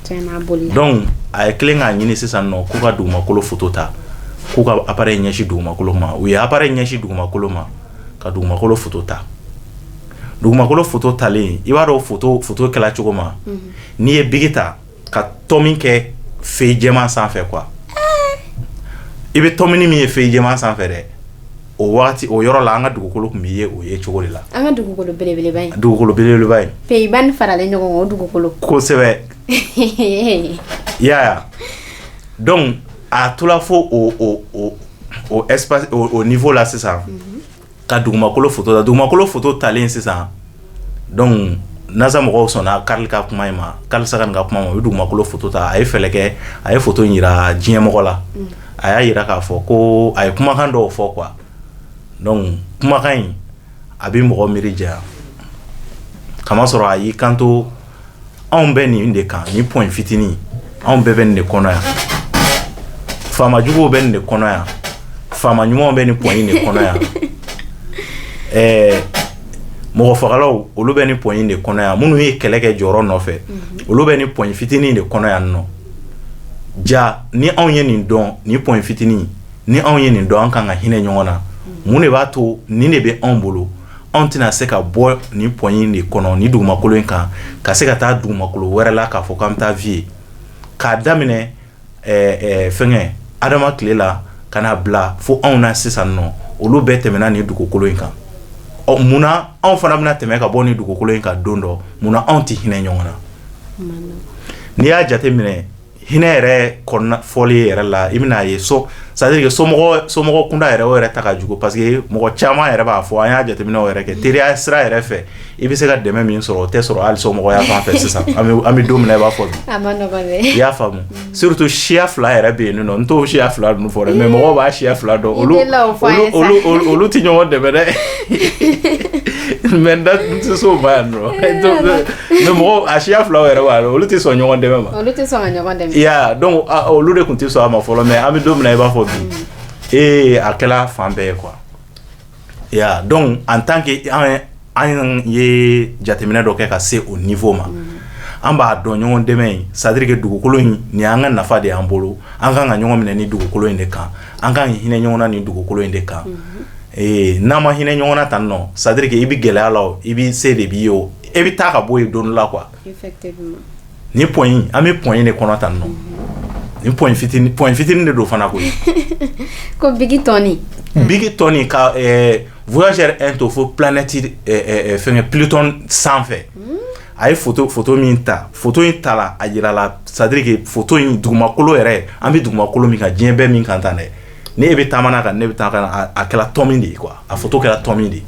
Tiɲɛna, a bolila. Donc a ye kelen k'a ɲini sisan nɔ k'u ka dugumakolo photo ta, k'u ka appareil ɲɛsin dugumakolo ma. U ye appareil ɲɛsin dugumakolo ma ka dugumakolo photo ta. Dugumakolo photo talen, i b'a dɔn photo kɛla cogo ma, n'i ye bigi ta ka tɔmi kɛ feuille jɛman sanfɛ quoi, i bɛ tɔmini min ye feuille jɛman sanfɛ dɛ, o wagati, o yɔrɔ la, an ka dugukolo tun bɛ ye o ye cogo de la. An ka dugukolo belebeleba in. Dugukolo belebeleba in. Pays-Bas ni faralen ɲɔgɔn kan, o dugukolo. Kosɛbɛ, i y'a ye wa? Donc a tola fo o espace, o niveau la sisan, ka dugumakolo photo ta. Dugumakolo photo talen sisan, donc NASA mɔgɔw sɔnna Carl ka kuma in ma, Carl Sagan ka kuma ma. U ye dugumakolo photo ta. A ye fɛlɛ kɛ, a ye photo in yira diɲɛmɔgɔ la. A y'a yira k'a fɔ ko a ye kumakan dɔw fɔ quoi. Donc kumakan in a bɛ mɔgɔ miiri janya, kamasɔrɔ a y'i kanto: anw bɛ nin de kan, nin point fitinin, anw bɛɛ bɛ nin de kɔnɔ yan. Faama juguw bɛ nin de kɔnɔ yan, faama ɲumanw bɛ nin point in de kɔnɔ yan, mɔgɔ fagalaw olu bɛ nin point in de kɔnɔ yan, minnu ye kɛlɛ kɛ jɔyɔrɔ nɔfɛ olu bɛ nin point fitinin de kɔnɔ yan nɔ. Ja ni anw ye nin dɔn, nin point fitinin, ni anw ye nin dɔn, an kan ka hinɛ ɲɔgɔn na. Mun de b'a to nin de bɛ anw bolo, anw tɛna se ka bɔ nin point in de kɔnɔ, nin dugumakolo in kan, ka se ka taa dugumakolo wɛrɛ la k'a fɔ k'an bɛ taa vie? K'a daminɛ fɛngɛ Adama tile la ka n'a bila fo anw na sisan nɔ, olu bɛɛ tɛmɛna nin dugukolo in kan. Ɔ, munna anw fana bɛna tɛmɛ ka bɔ nin dugukolo in kan don dɔ? Munna anw tɛ hinɛ ɲɔgɔn na? N'i y'a jateminɛ, hinɛ yɛrɛ kɔnɔna fɔli yɛrɛ la, i bɛna ye so, c'est à dire que somɔgɔ kunda yɛrɛ, o yɛrɛ ta ka jugu, parce que mɔgɔ caman yɛrɛ b'a fɔ, an y'a jateminɛw yɛrɛ kɛ teriya sira yɛrɛ fɛ, i bɛ se ka dɛmɛ min sɔrɔ, o tɛ sɔrɔ hali somɔgɔya fan fɛ sisan. An bɛ don min na i b'a fɔ bi. A ma nɔgɔn dɛ. I y'a faamu? Surtout siya fila yɛrɛ bɛ yen nɔ, n t'o siya fila ninnu fɔ dɛ, mais mɔgɔw b'a siya fila dɔn. Olu olu olu tɛ ɲɔgɔn dɛmɛ dɛ, mais n da n tɛ s'o ma yan nɔ, mais mɔgɔw a siya filaw yɛrɛ b'a dɔn, olu tɛ sɔn ɲɔgɔn dɛmɛ ma. Olu tɛ sɔn ka ɲɔgɔn dɛmɛ. I y'a donc olu de tun tɛ sɔn a ma fɔlɔ, mais an bɛ don min na i b'a fɔ bi, ee, a kɛla fan bɛɛ ye quoi. I y'a donc en tant que an ye jateminɛ dɔ kɛ ka se o niveau ma, an b'a dɔn ɲɔgɔn dɛmɛ in, c'est à dire que dugukolo in, nin y'an ka nafa de y'an bolo, an kan ka ɲɔgɔn minɛ ni dugukolo in de kan, an kan ka hinɛ ɲɔgɔn na ni dugukolo in de kan. Ee, n'an ma hinɛ ɲɔgɔn na tan nɔ, c'est à dire que i bɛ gɛlɛya la o, i bɛ se de b'i ye o, e bɛ taa ka bɔ yen don dɔ la quoi. Ni point in, an bɛ point in de kɔnɔ tan nɔ, ni point fitinin, point fitinin de don fana koyi. Ko bigi tɔni. Bigi tɔni ka Voyageur 1 to fo planète fɛngɛ Pluton sanfɛ, a ye photo min ta, photo in ta la, a yira la, c'est à dire que photo in, dugumakolo yɛrɛ, an bɛ dugumakolo min kan, diɲɛ bɛɛ min kan tan dɛ, ne e bɛ taama n'a kan, ne bɛ taa kan, a kɛra tɔmi de ye quoi, a photo kɛra tɔmi de ye.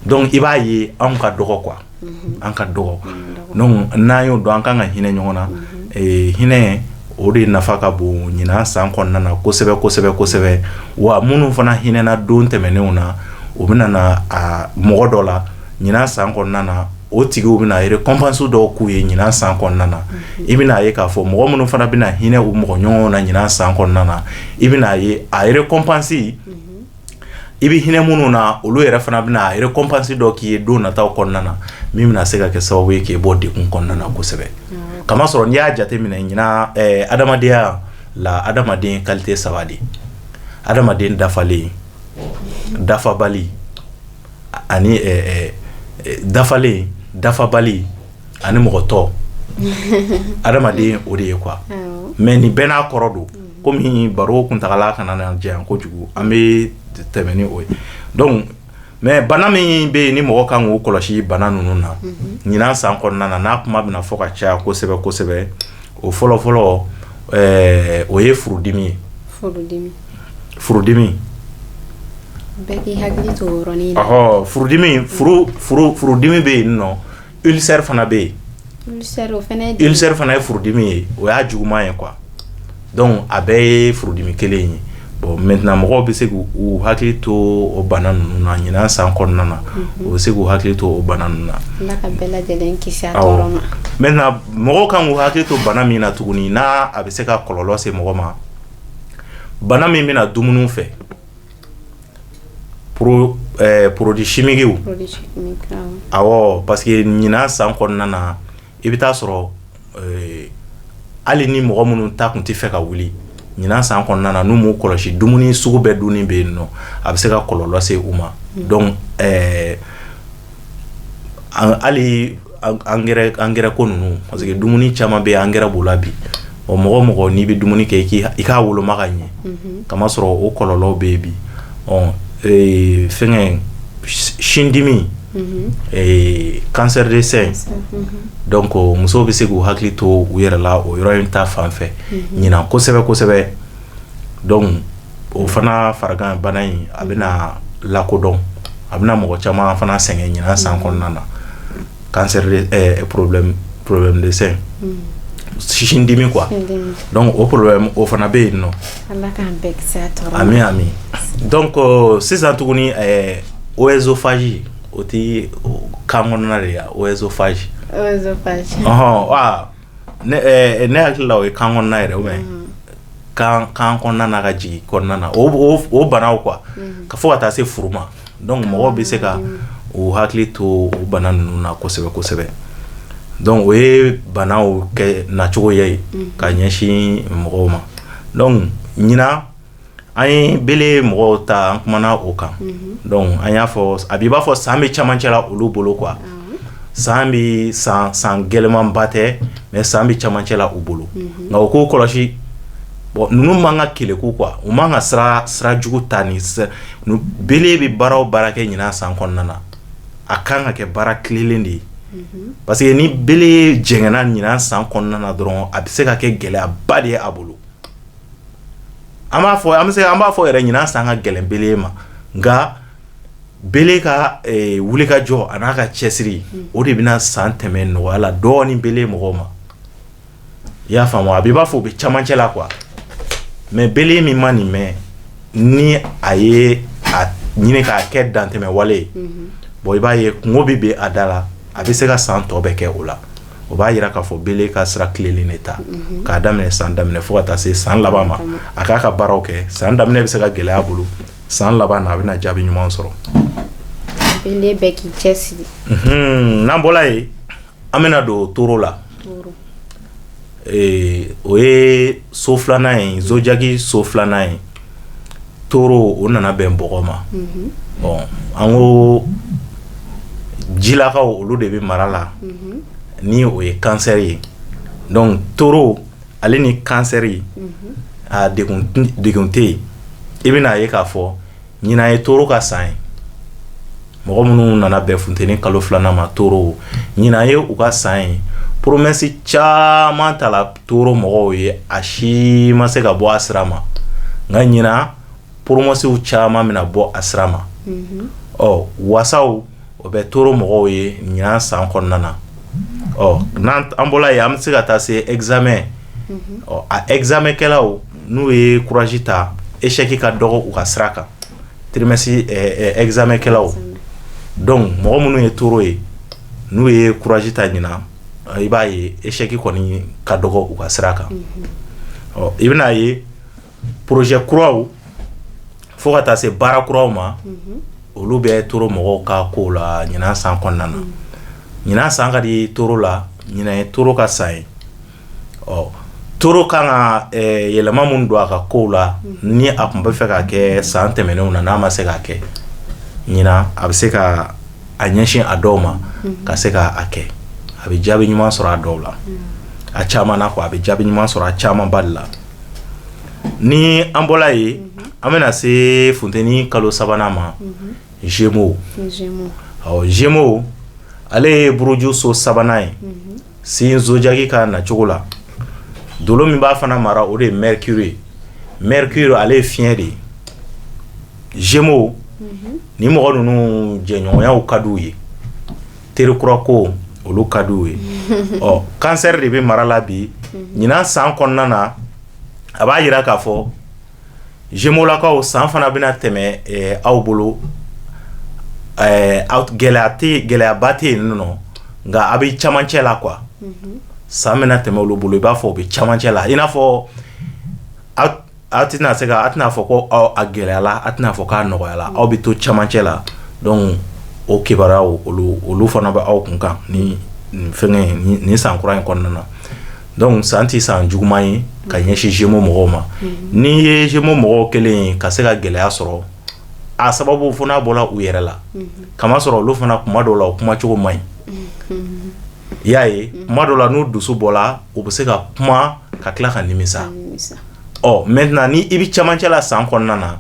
Donc i b'a ye anw ka dɔgɔ quoi, an ka dɔgɔ. Donc n'an y'o dɔn, an kan ka hinɛ ɲɔgɔn na. Hinɛ o de nafa ka bon ɲinan san kɔnɔna na kosɛbɛ kosɛbɛ kosɛbɛ. Wa minnu fana hinɛna don tɛmɛnenw na, o bɛna na a mɔgɔ dɔ la ɲinan san kɔnɔna na, o tigiw bɛna récompense dɔw k'u ye ɲinan san kɔnɔna na. I bɛna ye k'a fɔ mɔgɔ minnu fana bɛna hinɛ u mɔgɔ ɲɔgɔnw na ɲinan san kɔnɔna na, i bɛna ye a récompense, i bɛ hinɛ minnu na, olu yɛrɛ fana bɛna a récompense dɔ k'i ye don nataw kɔnɔna na, min bɛna se ka kɛ sababu ye k'e bɔ degun kɔnɔna na kosɛbɛ. Kamasɔrɔ n'i y'a jateminɛ ɲinan, adamadenya la, adamaden qualité saba de: adamaden dafalen, dafabali ani dafalen, dafabali ani mɔgɔ tɔ. Adamaden o de ye quoi. Mais nin bɛɛ n'a kɔrɔ don. Komi baro kuntagala kana na janya kojugu, an bɛ tɛmɛ ni o ye. Donc mais bana min bɛ yen ni mɔgɔ kan k'o kɔlɔsi, bana ninnu na ɲinan san kɔnɔna na, n'a kuma bɛna fɔ ka caya kosɛbɛ kosɛbɛ, o fɔlɔ fɔlɔ, o ye furudimi ye. Furudimi. Furudimi. Bɛɛ k'i hakili to o yɔrɔnin na. Ɔhɔ, furudimi, furudimi bɛ yen nɔ, ulcère fana bɛ yen. Ulcère, o fana ye? Ulcère fana ye furudimi ye, o y'a juguman ye quoi. Donc a bɛɛ ye furudimi kelen ye. Bon, maintenant mɔgɔw bɛ se k'u hakili to o bana ninnu na ɲinan san kɔnɔna na, u bɛ se k'u hakili to o bana ninnu na. Ala ka bɛɛ lajɛlen kisi a tɔɔrɔ ma. Maintenant mɔgɔw kan k'u hakili to bana min na tuguni, n'a a bɛ se ka kɔlɔlɔ se mɔgɔ ma, bana min bɛna dumuni fɛ, produit chimique. Produit chimique, awɔ. Awɔ, parce que ɲinan san kɔnɔna na, i bɛ taa sɔrɔ hali ni mɔgɔ minnu ta tun tɛ fɛ ka wuli ɲinan san kɔnɔna na, n'u m'u kɔlɔsi, dumuni sugu bɛɛ dunni bɛ yen nɔ, a bɛ se ka kɔlɔlɔ se u ma. Donc hali engrais ko ninnu, parce que dumuni caman bɛ yen, engrais b'o la bi. Ɔ, mɔgɔ o mɔgɔ n'i bɛ dumuni kɛ, i k'a woloma ka ɲɛ, kamasɔrɔ o kɔlɔlɔw bɛ yen bi. Ɔ, fɛngɛ sindimi, cancer de sein. Donc musow bɛ se k'u hakili to u yɛrɛ la o yɔrɔ in ta fan fɛ ɲinan kosɛbɛ kosɛbɛ. Donc o fana farigan bana in, a bɛna lakodɔn, a bɛna mɔgɔ caman fana sɛgɛn ɲinan san kɔnɔna na. Cancer de problème de sein, sindimi quoi. Donc o problème o fana bɛ yen nɔ. Ala k'an bɛɛ kisi a tɔɔrɔ ma. Ami ami. Donc sisan tuguni, oesophage, o ti kan kɔnɔna de ya, oesophage? Oesophage. Ɔhɔn, wa ne hakili la o ye kan kɔnɔna yɛrɛ ou bien Kan kɔnɔna na ka jigin kɔnɔna na, o banaw quoi, ka fo ka taa se furu ma. Donc mɔgɔw bɛ se ka u hakili to o bana ninnu na kosɛbɛ kosɛbɛ. Donc o ye banaw kɛ nacogo ye ka ɲɛsin mɔgɔw ma. Donc ɲinan, an ye bélier mɔgɔw ta, an kumana o kan. Donc an y'a fɔ, a b'i b'a fɔ san bɛ camancɛ la olu bolo quoi. San bɛ san gɛlɛnmanba tɛ, mais san bɛ camancɛ la u bolo. Nka u k'o kɔlɔsi. Bon, ninnu man ka keleku quoi, u man ka sira jugu ta. Ni bélier bɛ baara o baara kɛ ɲinan san kɔnɔna na, a kan ka kɛ baara tilelen de ye, parce que ni bélier jɛngɛnna ɲinan san kɔnɔna na dɔrɔn, a bɛ se ka kɛ gɛlɛyaba de ye a bolo. An b'a fɔ, an bɛ se, an b'a fɔ yɛrɛ, ɲinan san ka gɛlɛn bélier ma. Nka bélier ka wulikajɔ a n'a ka cɛsiri, o de bɛna san tɛmɛ nɔgɔya la dɔɔnin bélier mɔgɔw ma. I y'a faamu? A b'i b'a fɔ u bɛ camancɛ la quoi. Mais bélier min ma nin mɛn, ni a ye a ɲini k'a kɛ dantɛmɛ wale ye, bon, i b'a ye kungo bɛ bin a da la, a bɛ se ka san tɔ bɛɛ kɛ o la. O b'a yira k'a fɔ bélier ka sira tilelen de ta k'a daminɛ san daminɛ fo ka taa se san laban ma, a k'a ka baaraw kɛ. San daminɛ bɛ se ka gɛlɛya a bolo, san laban na, a bɛna jaabi ɲuman sɔrɔ. Bélier bɛɛ k'i cɛsiri. N'an bɔra yen, an bɛna don taureau la. O ye so filanan ye, zodiaque so filanan ye taureau. O nana bɛn bɔgɔ ma. Bon, an ko jilakaw, olu de bɛ mara la, ni o ye cancer ye. Donc taureau ale ni cancer, a degun tɛ yen. I bɛna ye k'a fɔ ɲinan ye taureau ka san ye. Mɔgɔ minnu nana bɛn funteni kalo filanan ma, taureau, ɲinan ye u ka san ye. Promesse caman tala taureau mɔgɔw ye, a si ma se ka bɔ a sira ma. Nka ɲinan, promessew caman bɛna bɔ a sira ma. Ɔ, wasaw, o bɛ taureau mɔgɔw ye ɲinan san kɔnɔna na. Ɔ, n'an an bɔla yen, an bɛ se ka taa se examen. Ɔ, a examen kɛlaw, n'u ye courage ta, échec ka dɔgɔ u ka sira kan, trimestre examen kɛlaw. Donc mɔgɔ minnu ye taureau ye, n'u ye courage ta ɲinan, i b'a ye échec kɔni ka dɔgɔ u ka sira kan. Ɔ, i bɛna ye projet kuraw fo ka taa se baara kuraw ma, olu bɛ taureau mɔgɔw ka kow la ɲinan san kɔnɔna na. Ɲinan san ka di taureau la, ɲinan ye taureau ka san ye. Ɔ, taureau kan ka yɛlɛma mun don a ka kow la, ni a tun bɛ fɛ ka kɛ san tɛmɛnenw na, n'a ma se k'a kɛ, ɲinan a bɛ se ka a ɲɛsin a dɔw ma ka se ka a kɛ. A bɛ jaabi ɲuman sɔrɔ a dɔw la, a caman na quoi, a bɛ jaabi ɲuman sɔrɔ a camanba de la. Ni an bɔla yen, an bɛna se funteni kalo sabanan ma, Gémeaux. Ɔ, Gémeaux, ale ye buruju so sabanan ye signe zodiaque ka nacogo la. Dolo min b'a fana mara, o de ye Mercure ye. Mercure, ale ye fiɲɛ de ye. Gémeaux ni mɔgɔ ninnu, jɛɲɔgɔnyaw ka d'u ye, teri kura ko, olu ka d'u ye. Ɔ, cancer de bɛ mara la bi. Ɲinan san kɔnɔna na, a b'a yira k'a fɔ Gémeauxlakaw, san fana bɛna tɛmɛ aw bolo, gɛlɛya tɛ, gɛlɛyaba tɛ yen nɔ, nka a bɛ camancɛ la quoi. San bɛna tɛmɛ olu bolo, i b'a fɔ u bɛ camancɛ la, i n'a fɔ aw tɛna se ka, a tɛna fɔ ko aw a gɛlɛyala, a tɛna fɔ k'a nɔgɔyala, aw bɛ to camancɛ la. Donc o kibaruyaw, olu fana bɛ aw kun kan ni nin fɛngɛ nin san kura in kɔnɔna na. Donc san tɛ san juguman ye ka ɲɛsin Gémeaux mɔgɔw ma. N'i ye Gémeaux mɔgɔw kelen ye ka se ka gɛlɛya sɔrɔ, a sababu fo n'a bɔra u yɛrɛ la, kamasɔrɔ olu fana, kuma dɔw la, o kumacogo man ɲi. I y'a ye, kuma dɔw la, n'u dusu bɔla, u bɛ se ka kuma ka tila ka nimisa. Ɔ, maintenant ni i bɛ camancɛ la san kɔnɔna na,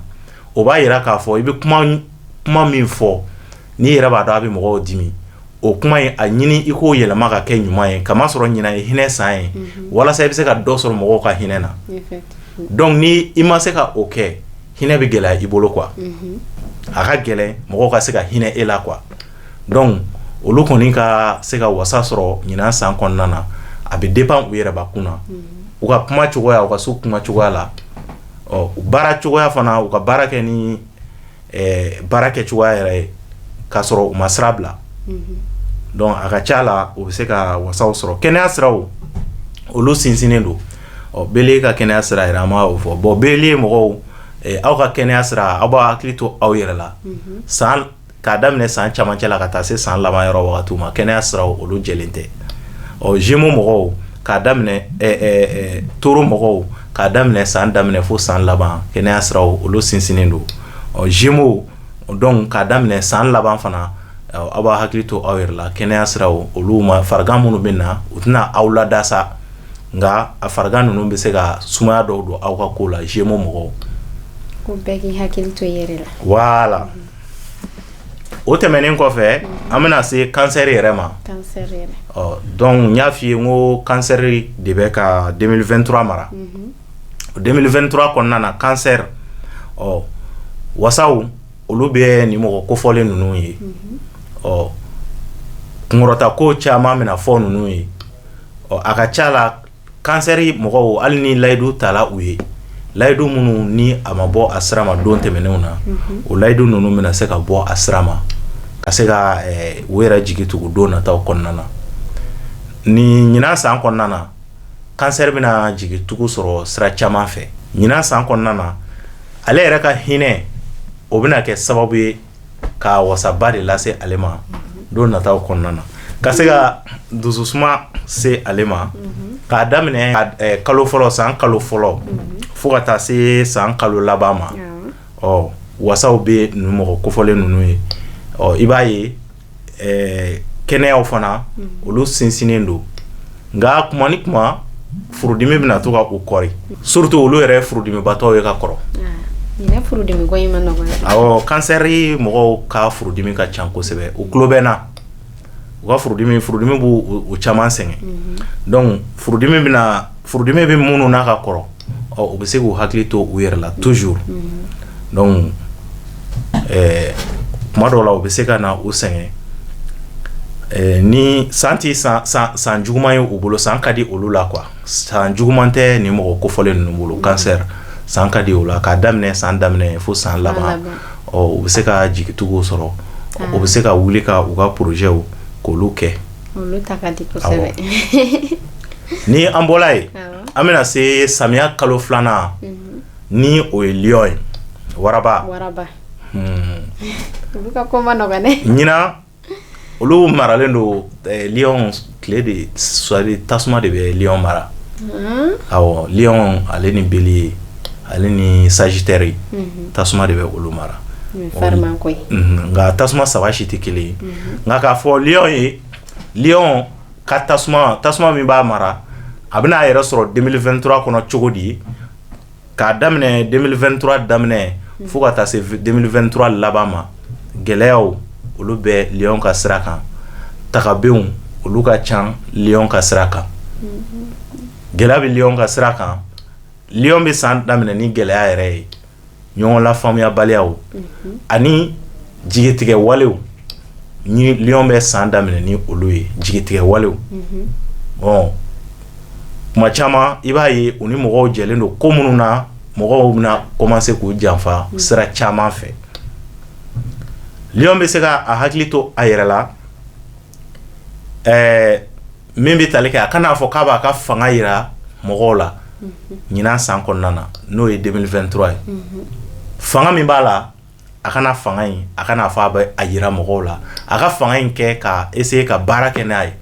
o b'a yira k'a fɔ i bɛ kuma min fɔ, n'i yɛrɛ b'a dɔn a bɛ mɔgɔw dimi, o kuma in, a ɲini i k'o yɛlɛma ka kɛ ɲuman ye, kamasɔrɔ ɲinan ye hinɛ san ye, walasa i bɛ se ka dɔ sɔrɔ mɔgɔw ka hinɛ na. Donc ni i ma se ka o kɛ, hinɛ bɛ gɛlɛya i bolo quoi, a ka gɛlɛn mɔgɔw ka se ka hinɛ e la quoi. Donc olu kɔni ka se ka wasa sɔrɔ ɲinan san kɔnɔna na, a bɛ dépend u yɛrɛbakun na, u ka kuma cogoya, u ka so kuma cogoya la. Ɔ, baara cogoya fana, u ka baara kɛ ni baara kɛ cogoya yɛrɛ ye, k'a sɔrɔ u ma sira bila. Donc a ka ca la, u bɛ se ka wasaw sɔrɔ. Kɛnɛya siraw, olu sinsinnen don. Ɔ, bélier ka kɛnɛya sira yɛrɛ, an b'a o fɔ. Bon, bélier mɔgɔw, aw ka kɛnɛya sira, aw b'a hakili to aw yɛrɛ la. San k'a daminɛ san camancɛ la ka taa se san laban yɔrɔ wagatiw ma, kɛnɛya siraw olu jɛlen tɛ. Ɔ, gémeaux mɔgɔw, k'a daminɛ taureau mɔgɔw, k'a daminɛ san daminɛ fo san laban, kɛnɛya siraw olu sinsinnen don. Ɔ, gémeaux donc, k'a daminɛ san laban fana, aw b'a hakili to aw yɛrɛ la. Kɛnɛya siraw olu ma, farigan minnu bɛ na, u tɛna aw lada sa, nka a farigan ninnu bɛ se ka sumaya dɔw don aw ka ko la, gémeaux mɔgɔw. Ko bɛɛ k'i hakili to i yɛrɛ la. Voilà, o tɛmɛnen kɔfɛ, an bɛna se cancer yɛrɛ ma. Cancer yɛrɛ. Ɔ, donc n y'a f'i ye n ko cancer de bɛ ka 2023 mara. 2023 kɔnɔna na, cancer, ɔ, wasaw olu bɛ nin mɔgɔ kofɔlen ninnu ye. Ɔ, kunkɔrɔta ko caman bɛna fɔ ninnu ye. Ɔ, a ka ca la, cancer mɔgɔw, hali ni layidu tala u ye, layidu minnu ni a ma bɔ a sira ma don tɛmɛnenw na, o layidu ninnu bɛna se ka bɔ a sira ma, ka se ka u yɛrɛ jigi tugu don nataw kɔnɔna na. Ni ɲinan san kɔnɔna na, cancer bɛna jigi tugu sɔrɔ sira caman fɛ. Ɲinan san kɔnɔna na, ale yɛrɛ ka hinɛ, o bɛna kɛ sababu ye ka wasaba de lase ale ma don nataw kɔnɔna na, ka se ka dususuma se ale ma. K'a daminɛ kalo fɔlɔ, san kalo fɔlɔ, fo ka taa se san kalo laban ma, ɔ, wasaw bɛ ninnu mɔgɔ kofɔlen ninnu ye. Ɔ, i b'a ye, kɛnɛyaw fana olu sinsinnen don, nka kuma ni kuma furudimi bɛna to ka u kɔri, surtout olu yɛrɛ ye furudimibatɔw ye ka kɔrɔ. Ɲinɛ furudimi ko in ma nɔgɔn. Awɔ, cancer mɔgɔw ka furudimi ka ca kosɛbɛ. U tulo bɛ n na, u ka furudimi b'u u caman sɛgɛn. Donc furudimi bɛna, furudimi bɛ minnu n'a ka kɔrɔ, ɔ, u bɛ se k'u hakili to u yɛrɛ la toujours. Donc kuma dɔw la, u bɛ se ka na u sɛgɛn. Ni san ti san san san juguman ye u bolo, san ka di olu la quoi. San juguman tɛ nin mɔgɔ kofɔlen ninnu bolo. Cancer, san ka di o la, k'a daminɛ san daminɛ fo san laban. Ɔ, u bɛ se ka jigituguw sɔrɔ, u bɛ se ka wuli ka u ka projets k'olu kɛ. Olu ta ka di kosɛbɛ. Ni an bɔra yen, an bɛna se samiya kalo filanan, ni o ye lion ye, waraba. Waraba. Olu ka ko ma nɔgɔn dɛ. Ɲinan olu maralen don. Lion, tile de, c'est tasuma de bɛ lion mara. Awɔ, lion, ale ni bélier, ale ni sagittaire, tasuma de bɛ olu mara. Fariman ko ye. Nka tasuma saba si tɛ kelen ye. Nka k'a fɔ lion ye, lion ka tasuma, tasuma min b'a mara, a bɛna a yɛrɛ sɔrɔ 2023 kɔnɔ cogo di? K'a daminɛ 2023 daminɛ fo ka taa se 2023 laban ma, gɛlɛyaw olu bɛ lion ka sira kan, tagabenw olu ka ca lion ka sira kan. Gɛlɛya bɛ lion ka sira kan. Lion bɛ san daminɛ ni gɛlɛya yɛrɛ ye, ɲɔgɔn lafaamuyabaliyaw ani jigitigɛ walew. Ni lion bɛ san daminɛ ni olu ye, jigitigɛ walew. Bon, kuma caman i b'a ye u ni mɔgɔw jɛlen don ko minnu na, mɔgɔw bɛna commencer k'u janfa sira caman fɛ. Lion bɛ se ka a hakili to a yɛrɛ la, min bɛ tali kɛ, a kan'a fɔ k'a b'a ka fanga yira mɔgɔw la ɲinan san kɔnɔna na, n'o ye 2023 ye. Fanga min b'a la, a kana fanga in, a kana fɔ a bɛ a yira mɔgɔw la. A ka fanga in kɛ ka essayer ka baara kɛ n'a ye,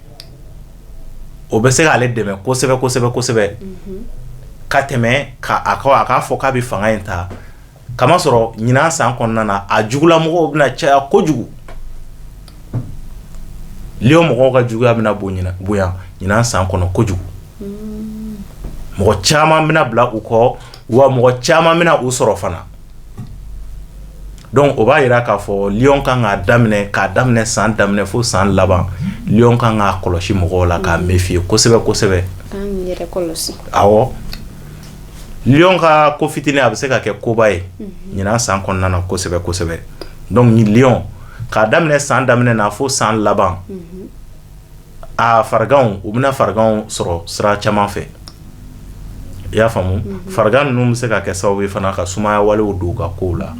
o bɛ se k'ale dɛmɛ kosɛbɛ kosɛbɛ kosɛbɛ, ka tɛmɛ ka a k'a fɔ k'a bɛ fanga in ta. Kamasɔrɔ ɲinan san kɔnɔna na, a jugulamɔgɔw bɛna caya kojugu. Lion mɔgɔw ka juguya bɛna bonya ɲinan san kɔnɔ kojugu. Mɔgɔ caman bɛna bila u kɔ, wa mɔgɔ caman bɛna u sɔrɔ fana. Donc o b'a yira k'a fɔ lion kan k'a daminɛ, k'a daminɛ san daminɛ fo san laban, lion kan k'a kɔlɔsi mɔgɔw la, k'a méfier kosɛbɛ kosɛbɛ. K'an yɛrɛ kɔlɔsi. Awɔ, lion ka ko fitinin, a bɛ se ka kɛ koba ye ɲinan san kɔnɔna na kosɛbɛ kosɛbɛ. Donc ni lion, k'a daminɛ san daminɛ na fo san laban, a fariganw, u bɛna fariganw sɔrɔ sira caman fɛ. I y'a faamu? Farigan ninnu bɛ se ka kɛ sababu ye fana ka sumaya walew don u ka kow la.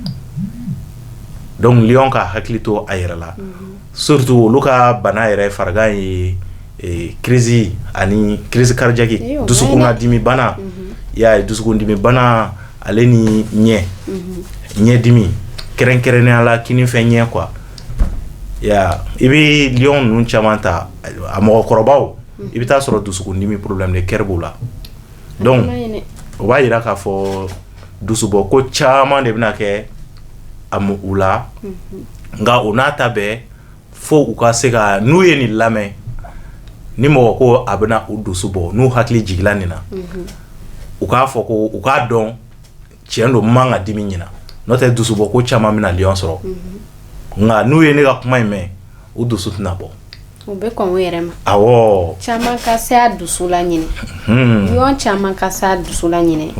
Donc lion ka hakili to a yɛrɛ la, surtout olu ka bana yɛrɛ, farigan ye, crise ani crise cardiaque, dusukunnadimi bana. I y'a ye, dusukundimi bana, ale ni ɲɛdimi, kɛrɛnkɛrɛnnenya la kinifɛ ɲɛ quoi. Ya, i bɛ lion ninnu caman ta, a mɔgɔkɔrɔbaw, i bɛ taa sɔrɔ dusukundimi, problème de cœur b'u la. Donc o b'a yira k'a fɔ dusubɔ ko caman de bɛna kɛ a u la. Nka o n'a ta bɛɛ, fo u ka se ka, n'u ye nin lamɛn, ni mɔgɔ ko a bɛna u dusu bɔ, n'u hakili jigila nin na, u k'a fɔ ko u k'a dɔn tiɲɛ don, man ka dimi ɲina, n'o tɛ dusubɔ ko caman bɛna lion sɔrɔ. Nka n'u ye ne ka kuma in mɛn, u dusu tɛna bɔ. U bɛ kɔn u yɛrɛ ma. Awɔ. Caman ka se a dusu la ɲinɛ. Lion caman ka se a dusu la ɲinɛ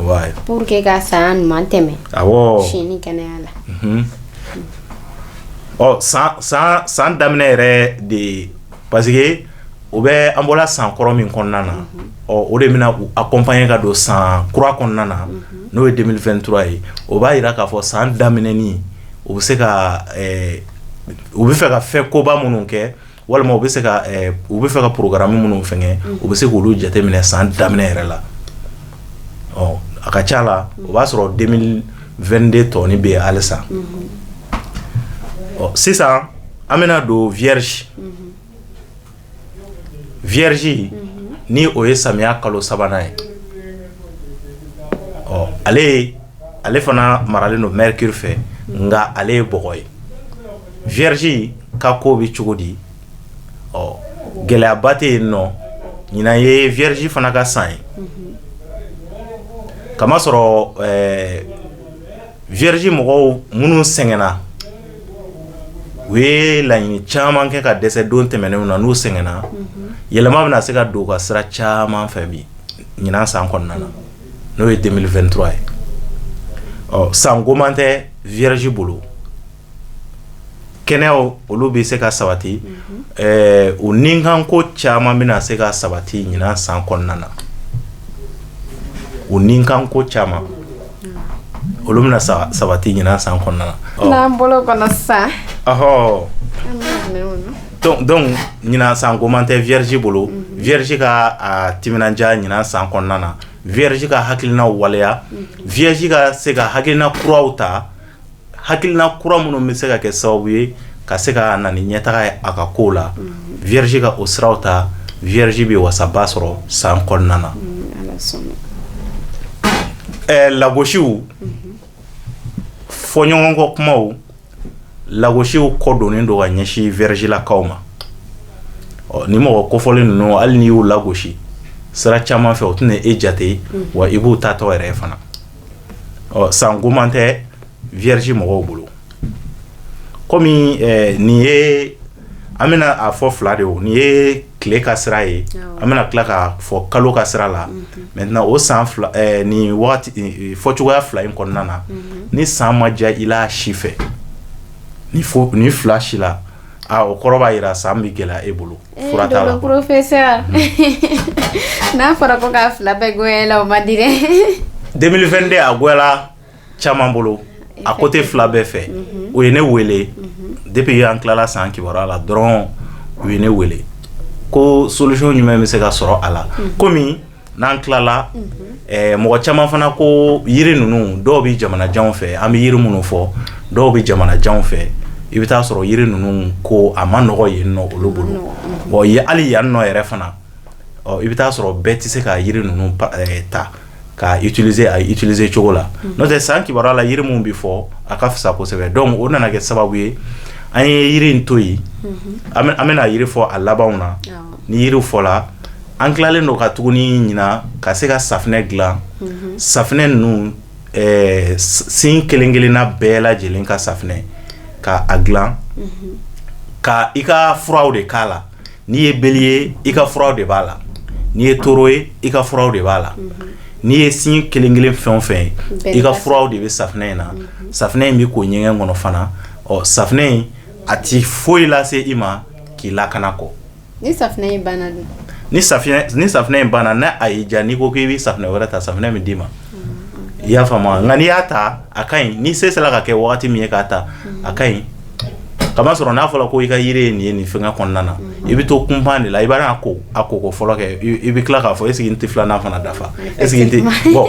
pour que ka san ɲuman tɛmɛ si ni kɛnɛya la. Ɔ, san daminɛ yɛrɛ de, parce que o bɛ an bɔra san kɔrɔ min kɔnɔna na, ɔ, o de bɛna u accompagner ka don san kura kɔnɔna na, n'o ye 2023 ye. O b'a yira k'a fɔ san daminɛni, u bɛ se ka u bɛ fɛ ka fɛn koba minnu kɛ, walima u bɛ se ka u bɛ fɛ ka programme minnu fɛngɛ, u bɛ se k'olu jateminɛ san daminɛ yɛrɛ la. Ɔ, a ka ca la, o b'a sɔrɔ 2022 tɔni bɛ yen halisa. Ɔ, sisan an bɛna don Vierge. Vierge ni o ye samiya kalo sabanan ye. Ɔ, ale fana maralen don Mercure fɛ, nka ale ye bɔgɔ ye. Vierge ka ko bɛ cogo di? Ɔ, gɛlɛyaba tɛ yen nɔ. Ɲinan ye Vierge fana ka san ye, kamasɔrɔ Vierge mɔgɔw minnu sɛgɛnna, u ye laɲini caman kɛ ka dɛsɛ don tɛmɛnenw na, n'u sɛgɛnna, yɛlɛma bɛna se ka don u ka sira caman fɛ bi ɲinan san kɔnɔna na, n'o ye 2023 ye. Ɔ, san goman tɛ Vierge bolo. Kɛnɛyaw, olu bɛ se ka sabati, u nikanko caman bɛna se ka sabati ɲinan san kɔnɔna na. U nikanko caman, olu bɛna sabati ɲinan san kɔnɔna na. N'an bolo kɔnɔ sisan. Ɔhɔ, donc ɲinan san goman tɛ Vierge bolo. Vierge ka a timinandiya ɲinan san kɔnɔna na, Vierge ka hakilinaw waleya, Vierge ka se ka hakilina kuraw ta, hakilina kura minnu bɛ se ka kɛ sababu ye ka se ka na ni ɲɛtaga ye a ka kow la. Vierge ka o siraw ta, Vierge bɛ wasaba sɔrɔ san kɔnɔna na. Lagosiw, fɔɲɔgɔnkɔ kumaw, lagosiw kɔ donnen don ka ɲɛsin Vierge lakaw ma. Ɔ, ni mɔgɔ kofɔlen ninnu, hali n'i y'u lagosi sira caman fɛ, o tɛna e jate wa, i b'u tatɔ yɛrɛ fana. Ɔ, san goman tɛ Vierge mɔgɔw bolo. Komi nin ye, an bɛna a fɔ fila de, o nin ye tile ka sira ye, an bɛna tila ka fɔ kalo ka sira la. Maintenant, o san fila nin wagati fɔcogoya fila in kɔnɔna na, ni san ma diya i la si fɛ, ni fo ni fila si la, a o kɔrɔ b'a jira san bɛ gɛlɛya e bolo. Fura t'a la. Professeur, n'a fɔra ko k'a fila bɛɛ goya i la, o man di dɛ. 2022, a goyala caman bolo a côté fila bɛɛ fɛ. O ye ne wele depuis an tilala san kibaruya la dɔrɔn, u ye ne wele ko solution jumɛn bɛ se ka sɔrɔ a la. Komi n'an tilala, mɔgɔ caman fana ko yiri ninnu, dɔw bɛ jamanajanw fɛ, an bɛ yiri minnu fɔ, dɔw bɛ jamanajanw fɛ, i bɛ taa sɔrɔ yiri ninnu ko a ma nɔgɔ yen nɔ olu bolo. Bon, hali yan nɔ yɛrɛ fana, ɔ, i bɛ taa sɔrɔ bɛɛ tɛ se ka yiri ninnu ta ka utiliser a utiliser cogo la. N'o tɛ, san kibaruya la, yiri mun bɛ fɔ, a ka fisa kosɛbɛ. Donc o nana kɛ sababu ye, an ye yiri in to yen. An bɛna yiri fɔ a labanw na. Ni yiri fɔla, an tilalen don ka tuguni ɲina ka se ka safinɛ dilan. Safinɛ ninnu, sin kelen kelenna bɛɛ lajɛlen ka safinɛ, ka a dilan ka i ka furaw de k'a la. N'i ye bélier, i ka furaw de b'a la. N'i ye taureau ye, i ka furaw de b'a la. N'i ye signe kelen kelen fɛn o fɛn ye, i ka furaw de bɛ safinɛ in na. Safinɛ in bɛ ko ɲɛgɛn kɔnɔ fana. Ɔ, safinɛ in, a ti foyi lase i ma k'i lakana kɔ. Ni safinɛ in banna dun? Ni safinɛ in banna, n'a a y'i diya, n'i ko k'i bɛ safinɛ wɛrɛ ta, safinɛ bɛ d'i ma. I y'a faamu? Nka n'i y'a ta, a ka ɲi. Ni se sera ka kɛ wagati min ye k'a ta, a ka ɲi. Kamasɔrɔ n'a fɔra ko i ka yiri ye nin ye nin fɛngɛ kɔnɔna na, i bɛ to kunpan de la. I b'a ko a ko fɔlɔ kɛ, i bɛ tila k'a fɔ est ce que n tɛ filanan fana dafa, est ce que n tɛ. Bon,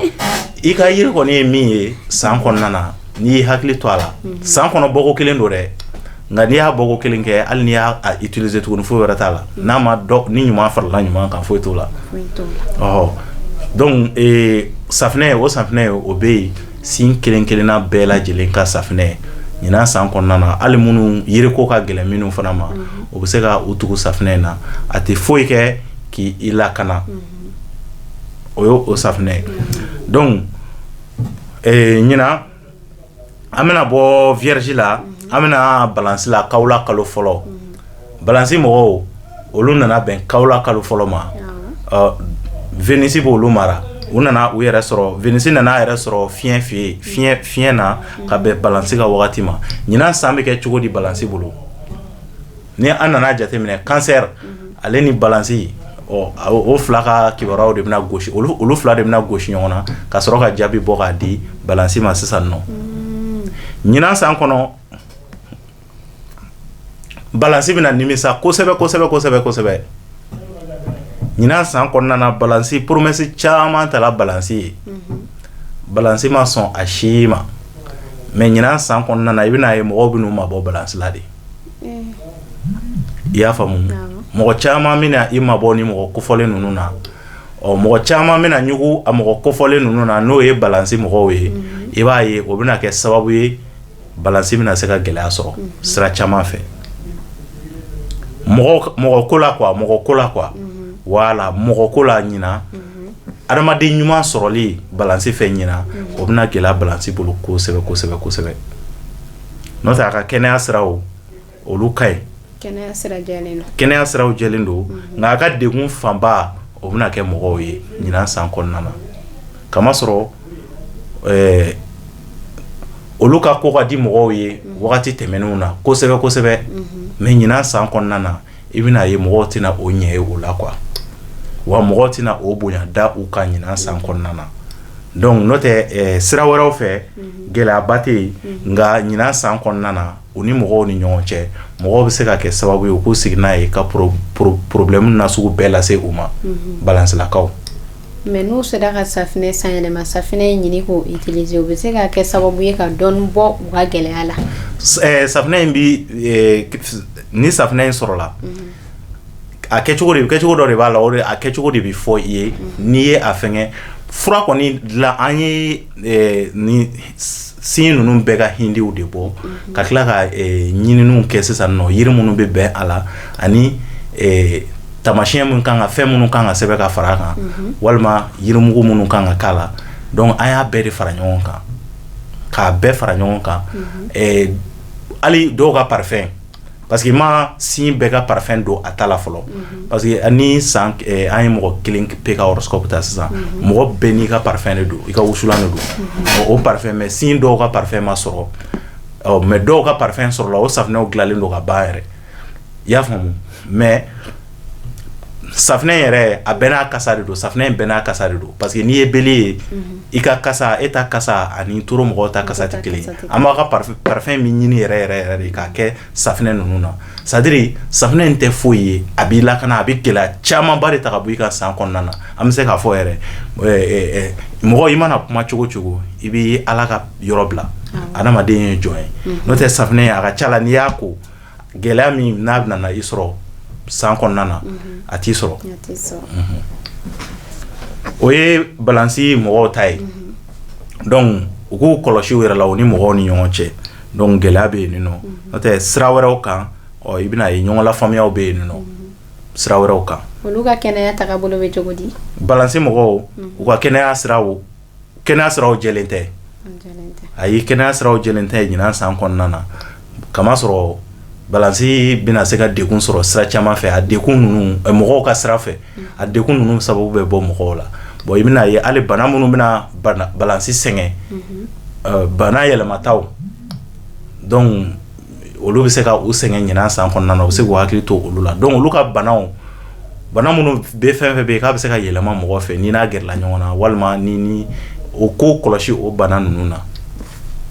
i ka yiri kɔni ye min ye san kɔnɔna na, n'i y'i hakili to a la, san kɔnɔ bɔko kelen don dɛ. Nka n'i y'a bɔko kelen kɛ, hali n'i y'a utiliser tuguni, foyi wɛrɛ t'a la. N'a ma dɔ ni ɲuman farala ɲuman kan, foyi t'o la. Ɔhɔ, donc safinɛ, o safinɛ o bɛ yen. Sin kelen kelenna bɛɛ lajɛlen ka safinɛ ɲinan san kɔnɔna na, hali minnu yiriko ka gɛlɛn minnu fana ma, o bɛ se ka u tugu safinɛ in na. A tɛ foyi kɛ k'i lakana. O ye o safinɛ ye. Donc ɲinan an bɛna bɔ vierge la, an bɛna balance la. Kawula kalo fɔlɔ, balance mɔgɔw, olu nana bɛn kawula kalo fɔlɔ ma. Vénus b'olu mara. U nana u yɛrɛ sɔrɔ, Vénus nana a yɛrɛ sɔrɔ fiɲɛ fɛ yen, fiɲɛ na ka bɛn balance ka wagati ma. Ɲinan san bɛ kɛ cogo di balance bolo? Ni an nana jateminɛ, cancer ale ni balance, ɔ o fila ka kibaruyaw de bɛna gosi, olu fila de bɛna gosi ɲɔgɔn na ka sɔrɔ ka jaabi bɔ k'a di balance ma sisan nɔ. Ɲinan san kɔnɔ, balance bɛna nimisa kosɛbɛ kosɛbɛ kosɛbɛ kosɛbɛ. Ɲinan san kɔnɔna na, balance, promesse caman tala balance ye, balance ma sɔn a si ma. Mais ɲinan san kɔnɔna na, i bɛna ye mɔgɔw bɛn'u mabɔ balance la de. I y'a faamu? Mɔgɔ caman bɛna i mabɔ ni mɔgɔ kofɔlen ninnu na. Ɔ, mɔgɔ caman bɛna ɲugu a mɔgɔ kofɔlen ninnu na, n'o ye balance mɔgɔw ye. I b'a ye o bɛna kɛ sababu ye, balance bɛna se ka gɛlɛya sɔrɔ sira caman fɛ, mɔgɔ ko la quoi, mɔgɔ ko la quoi. Voilà, mɔgɔ ko la ɲinan, adamaden ɲuman sɔrɔli balance fɛ ɲinan, o bɛna gɛlɛya balance bolo kosɛbɛ kosɛbɛ kosɛbɛ. N'o tɛ, a ka kɛnɛya siraw, olu ka ɲi. Kɛnɛya sira jɛlen don. Kɛnɛya siraw jɛlen don, nka a ka degun fanba, o bɛna kɛ mɔgɔw ye ɲinan san kɔnɔna na. Kamasɔrɔ olu ka ko ka di mɔgɔw ye wagati tɛmɛnenw na kosɛbɛ kosɛbɛ, mais ɲinan san kɔnɔna na, i bɛna ye mɔgɔw tɛna o ɲɛ ye o la quoi. Wa mɔgɔw tɛna o bonya da u kan ɲinan san kɔnɔna na. Donc n'o tɛ, sira wɛrɛw fɛ, gɛlɛyaba tɛ yen. Nka ɲinan san kɔnɔna na, u ni mɔgɔw ni ɲɔgɔn cɛ, mɔgɔw bɛ se ka kɛ sababu ye u k'u sigi n'a ye ka problème nasugu bɛɛ lase u ma, balansilakaw. Mais n'u sera ka safinɛ san yɛlɛma, safinɛ in ɲini k'o utiliser, o bɛ se ka kɛ sababu ye ka dɔɔni bɔ u ka gɛlɛya la. Safinɛ in bi, ni safinɛ in sɔrɔla, a kɛcogo de, kɛcogo dɔ de b'a la. O de a kɛcogo de bɛ fɔ i ye n'i ye a fɛngɛ. Fura kɔni dilan, an ye ni sin ninnu bɛɛ ka hindiw de bɔ ka tila ka ɲininiw kɛ sisan nɔ, yiri minnu bɛ bɛn a la ani taamasiyɛn min kan ka, fɛn minnu kan ka sɛbɛn ka fara a kan, walima yirimugu minnu kan ka k'a la. Donc an y'a bɛɛ de fara ɲɔgɔn kan, k'a bɛɛ fara ɲɔgɔn kan, hali dɔw ka parfum, parce que ma sin bɛɛ ka parfum don a ta la fɔlɔ. Parce que ni san an ye mɔgɔ kelen pe ka horoscope ta sisan, mɔgɔ bɛɛ n'i ka parfum de don, i ka wusulan de don o parfum. Mais sin dɔw ka parfum ma sɔrɔ, ɔ mais dɔw ka parfum sɔrɔla, o safunɛw dilanlen don ka ban yɛrɛ. I y'a faamu? Mais safunɛ yɛrɛ, a bɛɛ n'a kasa de don. Safunɛ in bɛɛ n'a kasa de don, parce que n'i ye bélier ye, i ka kasa, e ta kasa ani taureau mɔgɔw ta kasa tɛ kelen ye. An b'a ka parfum min ɲini yɛrɛ yɛrɛ yɛrɛ de k'a kɛ safunɛ ninnu na, c'est à dire safunɛ in tɛ foyi ye, a b'i lakana, a bɛ gɛlɛya camanba de ta ka bɔ i ka san kɔnɔna na. An bɛ se k'a fɔ yɛrɛ, mɔgɔ i mana kuma cogo cogo, i bɛ Ala ka yɔrɔ bila. Adamaden ye jɔn ye. N'o tɛ, safunɛ a ka ca la, n'i y'a ko, gɛlɛya min n'a bɛna na i sɔrɔ san kɔnɔna na, a t'i sɔrɔ. O ye balance mɔgɔw ta ye. Donc u k'u kɔlɔsi u yɛrɛ la, u ni mɔgɔw ni ɲɔgɔn cɛ. Donc gɛlɛya bɛ yen nɔ. N'o tɛ, sira wɛrɛw kan, ɔ i bɛna ye ɲɔgɔn lafaamuyaw bɛ yen nɔ sira wɛrɛw kan. Olu ka kɛnɛya tagabolo bɛ cogo di? Balance mɔgɔw, u ka kɛnɛya siraw jɛlen tɛ. Ayi, kɛnɛya siraw jɛlen tɛ ɲinan san kɔnɔna na. Kamasɔrɔ balance bɛna se ka degun sɔrɔ sira caman fɛ. A degun ninnu, mɔgɔw ka sira fɛ, a degun ninnu sababu bɛ bɔ mɔgɔw la. Bon, i bɛna ye hali bana minnu bɛna balance sɛgɛn, bana yɛlɛmataw, donc olu bɛ se ka u sɛgɛn ɲinan san kɔnɔna na. U bɛ se k'u hakili to olu la. Donc olu ka banaw, bana minnu bɛ, fɛn fɛn bɛ yen k'a bɛ se ka yɛlɛma mɔgɔ fɛ ni n'a gɛrɛla ɲɔgɔn na, walima ni o ko kɔlɔsi o bana ninnu na.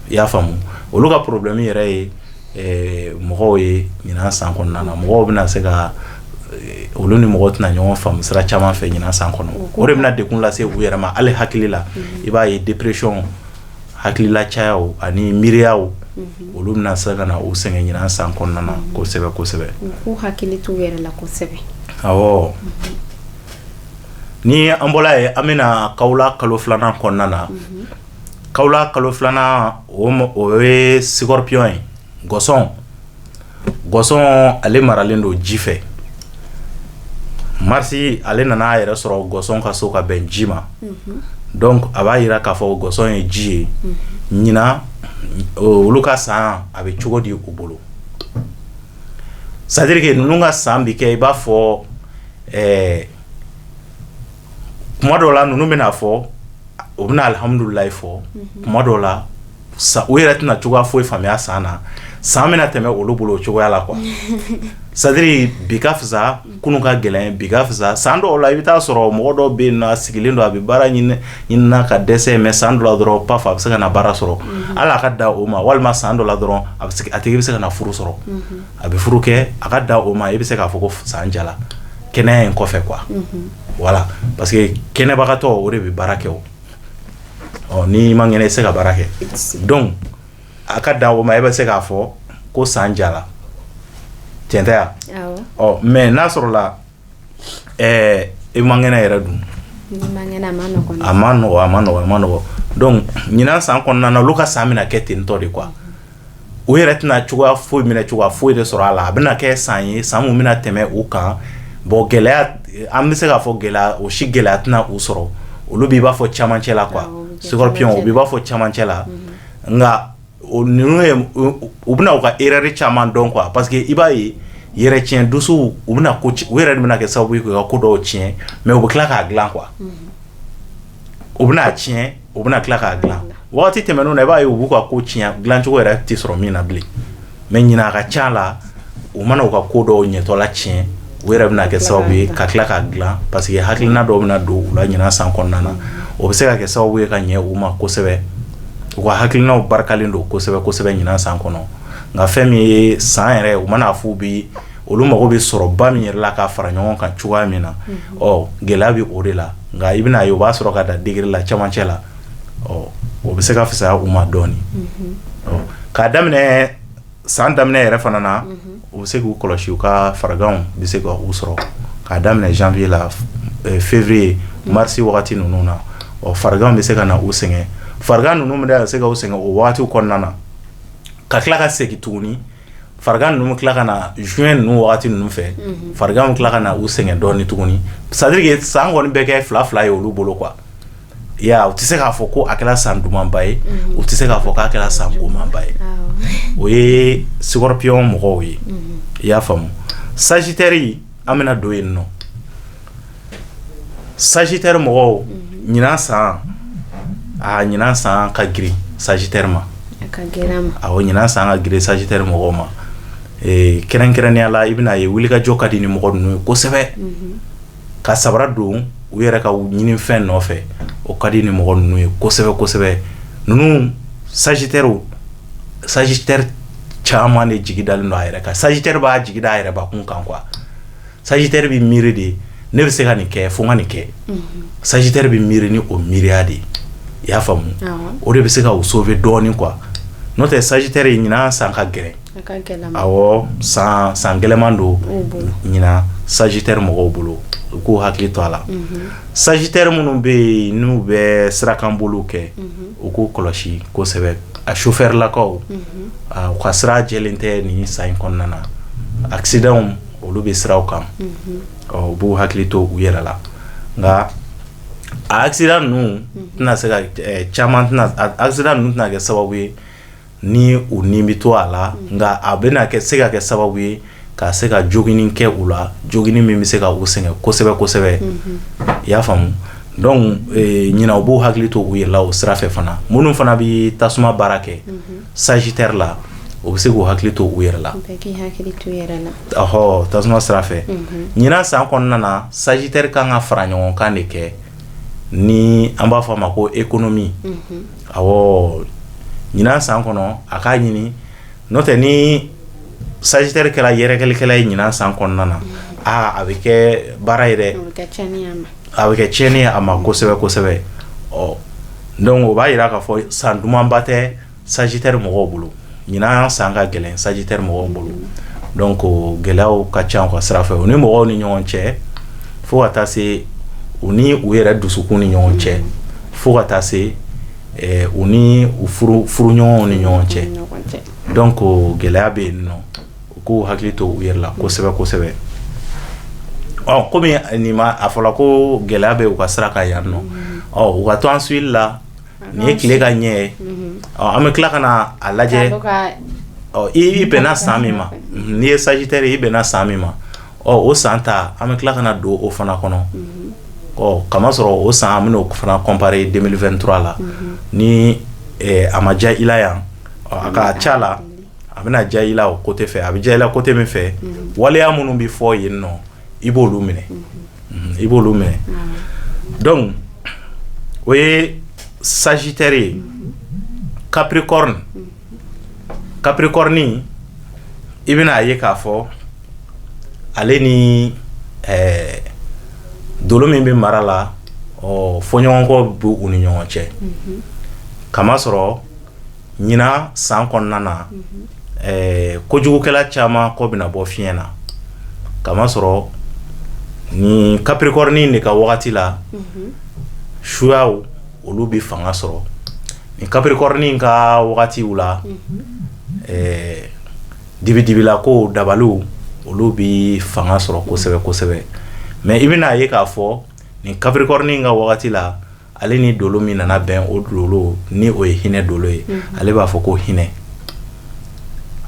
I y'a faamu? Olu ka problème yɛrɛ ye mɔgɔw ye ɲinan san kɔnɔna na. Mɔgɔw bɛna se ka olu ni mɔgɔw tɛna ɲɔgɔn faamu sira caman fɛ ɲinan san kɔnɔ. O de bɛna degun lase u yɛrɛ ma, hali hakili la. I b'a ye, dépression, hakilila cayaw ani miiriyaw, olu bɛna se ka na u sɛgɛn ɲinan san kɔnɔna na kosɛbɛ kosɛbɛ. U k'u hakili t'u yɛrɛ la kosɛbɛ. Awɔ, ni an bɔla yen, an bɛna kawula kalo filanan kɔnɔna na. Kawula kalo filanan, o ye scorpion ye, gɔsɔn. Gɔsɔn, ale maralen don ji fɛ. Marisi, ale nana a yɛrɛ sɔrɔ gɔsɔn ka so ka bɛn ji ma. Donc a b'a jira k'a fɔ gɔsɔn ye ji ye. Ɲinan, olu ka san a bɛ cogo di u bolo? C'est à dire que ninnu ka san bɛ kɛ i b'a fɔ kuma dɔw la, ninnu bɛna fɔ, u bɛna alihamudulilayi fɔ. Kuma dɔw la, u yɛrɛ tɛna cogoya foyi faamuya san na. San bɛna tɛmɛ olu bolo o cogoya la quoi. C'est à dire bi ka fisa kunun ka gɛlɛn, bi ka fisa. San dɔw la, i bɛ taa sɔrɔ mɔgɔ dɔw bɛ yen nɔ, a sigilen don, a bɛ baara ɲinina ka dɛsɛ, mais san dɔ la dɔrɔn, paf, a bɛ se ka na baara sɔrɔ. Hali a ka da o ma, walima san dɔ la dɔrɔn, a bɛ se, a tigi bɛ se ka na furu sɔrɔ, a bɛ furu kɛ. A ka da o ma, i bɛ se k'a fɔ ko san jala kɛnɛya in kɔfɛ quoi. Voilà, parce que kɛnɛbagatɔ, o de bɛ baara kɛ. O ɔ, n'i ma kɛnɛ, i tɛ se ka baara kɛ. Donc a ka da o ma, e bɛ se k'a fɔ ko san jala, tiɲɛ tɛ yan? Ɔ, mais n'a sɔrɔla e man kɛnɛ yɛrɛ dun? A ma nɔgɔ, a ma nɔgɔ, a ma nɔgɔ. Donc ɲinan san kɔnɔna na, olu ka san bɛna kɛ ten tɔ de quoi. U yɛrɛ tɛna cogoya foyi minɛ, cogoya foyi de sɔrɔ a la. A bɛna kɛ san ye, san mun bɛna tɛmɛ u kan. Bon, gɛlɛya, an bɛ se k'a fɔ gɛlɛya, o si gɛlɛya tɛna u sɔrɔ. Olu b'i b'a fɔ camancɛ la quoi. Scorpion, o b'i b'a fɔ camancɛ la. Nka ninnu ye, u bɛna u ka erreur caman dɔn quoi, parce que i b'a ye, yɛrɛ tiɲɛ dusuw, u bɛna ko, u yɛrɛ de bɛna kɛ sababu ye k'u ka ko dɔw tiɲɛ, mais u bɛ tila k'a dilan quoi. U bɛna tiɲɛ, u bɛna tila k'a dilan. Wagati tɛmɛnenw na, i b'a ye, u b'u ka ko tiɲɛ, dilancogo yɛrɛ tɛ sɔrɔ min na bilen. Mais ɲinan, a ka ca la, u mana u ka ko dɔw ɲɛtɔla tiɲɛ, u yɛrɛ bɛna kɛ sababu ye ka tila k'a dilan, parce que hakilina dɔw bɛna don u la ɲinan san kɔnɔna na. O bɛ se ka kɛ sababu ye ka ɲɛ u ma kosɛbɛ. U ka hakilinaw barikalen don kosɛbɛ kosɛbɛ ɲinan san kɔnɔ. Nka fɛn min ye san yɛrɛ, u mana f'u bi, olu mago bɛ sɔrɔba min yɛrɛ la ka fara ɲɔgɔn kan cogoya min na, ɔ, gɛlɛya bɛ o de la. Nka i bɛna ye, o b'a sɔrɔ ka da degré la camancɛ la. Ɔ, o bɛ se ka fisaya u ma dɔɔnin. Ɔ, k'a daminɛ san daminɛ yɛrɛ fana na, u bɛ se k'u kɔlɔsi, u ka fariganw bɛ se ka u sɔrɔ k'a daminɛ janvier la, février, mars wagati ninnu na. Ɔ, fariganw bɛ se ka na u sɛgɛn. Farigan ninnu bɛ se ka u sɛgɛn o wagatiw kɔnɔna na, ka tila ka segin tuguni. Farigan ninnu bɛ tila ka na juin ninnu wagati ninnu fɛ. Farigan bɛ tila ka na u sɛgɛn dɔɔnin tuguni. C'est à dire que san kɔni bɛ kɛ fila fila ye olu bolo quoi. Ya, u tɛ se k'a fɔ ko a kɛra san dumanba ye, u tɛ se k'a fɔ k'a kɛra san gomanba ye. O ye scorpion mɔgɔw ye, i y'a faamu? Sagittaire, an bɛna don yen nɔ. Sagittaire mɔgɔw, ɲinan san, a ɲinan san ka girin Sagittaire ma. Awɔ, ɲinan san ka girin Sagittaire mɔgɔw ma. Kɛrɛnkɛrɛnnenya la, i bɛna ye, wulikajɔ ka di ni mɔgɔ ninnu ye kosɛbɛ. Ka sabara don u yɛrɛ ka ɲinifɛn nɔfɛ, o ka di ni mɔgɔ ninnu ye kosɛbɛ kosɛbɛ. Ninnu Sagittaire, Sagittaire caman de jigi dalen don a yɛrɛ kan. Sagittaire b'a jigi da a yɛrɛ bakun kan quoi. Sagittaire bɛ miiri de, ne bɛ se ka nin kɛ, fo n ka nin kɛ. Sagittaire bɛ miiri ni o miiriya de ye, i y'a faamu? O de bɛ se ka u sauver dɔɔnin quoi. N'o tɛ, Sagittaire, ɲinan san ka gɛlɛn. Awɔ, san san gɛlɛman don ɲinan Sagittaire mɔgɔw bolo. U k'u hakili to a la. Sagittaire minnu bɛ yen n'u bɛ sirakanboliw kɛ, u k'u kɔlɔsi kosɛbɛ. A chauffeur lakaw, u ka sira jɛlen tɛ nin san in kɔnɔna na. Accident, olu bɛ siraw kan. Ɔ, u b'u hakili to u yɛrɛ la. Nka a accident ninnu tɛna se ka caman tɛna, accident ninnu tɛna kɛ sababu ye ni u ni bɛ to a la. Nka a bɛna kɛ se ka kɛ sababu ye ka se ka jogini kɛ u la, jogini min bɛ se ka u sɛgɛn kosɛbɛ kosɛbɛ, i y'a faamu? Donc ɲinan, u b'u hakili to u yɛrɛ la o sira fɛ fana. Minnu fana bɛ tasuma baara kɛ Sagittaire la, u bɛ se k'u hakili to u yɛrɛ la. Ɔhɔ, tasuma sira fɛ, ɲinan san kɔnɔna na, Sagittaire kan ka fara ɲɔgɔn kan de kɛ, ni an b'a fɔ a ma ko économie. Awɔ, ɲinan san kɔnɔ, a k'a ɲini N'o tɛ, ni Sagittaire kɛra yɛrɛkɛlikɛla ye ɲinan san kɔnɔna na, aa, a bɛ kɛ baara ye dɛ. A bɛ kɛ tiɲɛni ye a ma kosɛbɛ kosɛbɛ. Ɔ, donc o b'a jira k'a fɔ san dumanba tɛ Sagittaire mɔgɔw bolo. Ɲinan san ka gɛlɛn Sagittaire mɔgɔw bolo. Donc gɛlɛyaw ka ca u ka sira fɛ, u ni mɔgɔw ni ɲɔgɔn cɛ, fo ka taa se u ni u yɛrɛ dusukun ni ɲɔgɔn cɛ, fo ka taa se u ni u furuɲɔgɔnw ni ɲɔgɔn cɛ. Donc gɛlɛya bɛ yen nɔ, u k'u hakili to u yɛrɛ la kosɛbɛ kosɛbɛ. Ɔ, komi nin ma a fɔra ko gɛlɛya bɛ u ka sira kan yan nɔ, ɔ, u ka to an suivre la. Nin ye tile ka ɲɛ ye. Ɔ, an bɛ tila ka na a lajɛ. Ɔ, i bɛnna san min ma, n'i ye Sagittaire ye, i bɛnna san min ma, ɔ, o san ta, an bɛ tila ka na don o fana kɔnɔ. Ɔ, kamasɔrɔ o san, an bɛn'o fana comparer 2023 la. Ni a ma diya i la yan, a ka ca la a bɛna diya i la o côté fɛ. A bɛ diya i la côté min fɛ, waleya minnu bɛ fɔ yen nɔ, i b'olu minɛ, i b'olu minɛ. Donc o ye Sagittaire ye. Capricorne, Capricorne, i bɛna a ye k'a fɔ ale ni dolo min bɛ mara la, ɔ, fɔɲɔgɔnkɔ bɛ u ni ɲɔgɔn cɛ, kamasɔrɔ ɲinan san kɔnɔna na, kojugukɛla caman kɔ bɛna bɔ fiɲɛ na, kamasɔrɔ ni Capricorne de ka wagati la, suyaw olu bɛ fanga sɔrɔ. Ni Capricorne ka wagatiw la, dibidibila ko dabaliw, olu bɛ fanga sɔrɔ kosɛbɛ kosɛbɛ. Mais i bɛna ye k'a fɔ nin Capricorne ka wagati la, ale ni dolo min nana bɛn, o dolo ni o ye hinɛ dolo ye. Ale b'a fɔ ko hinɛ,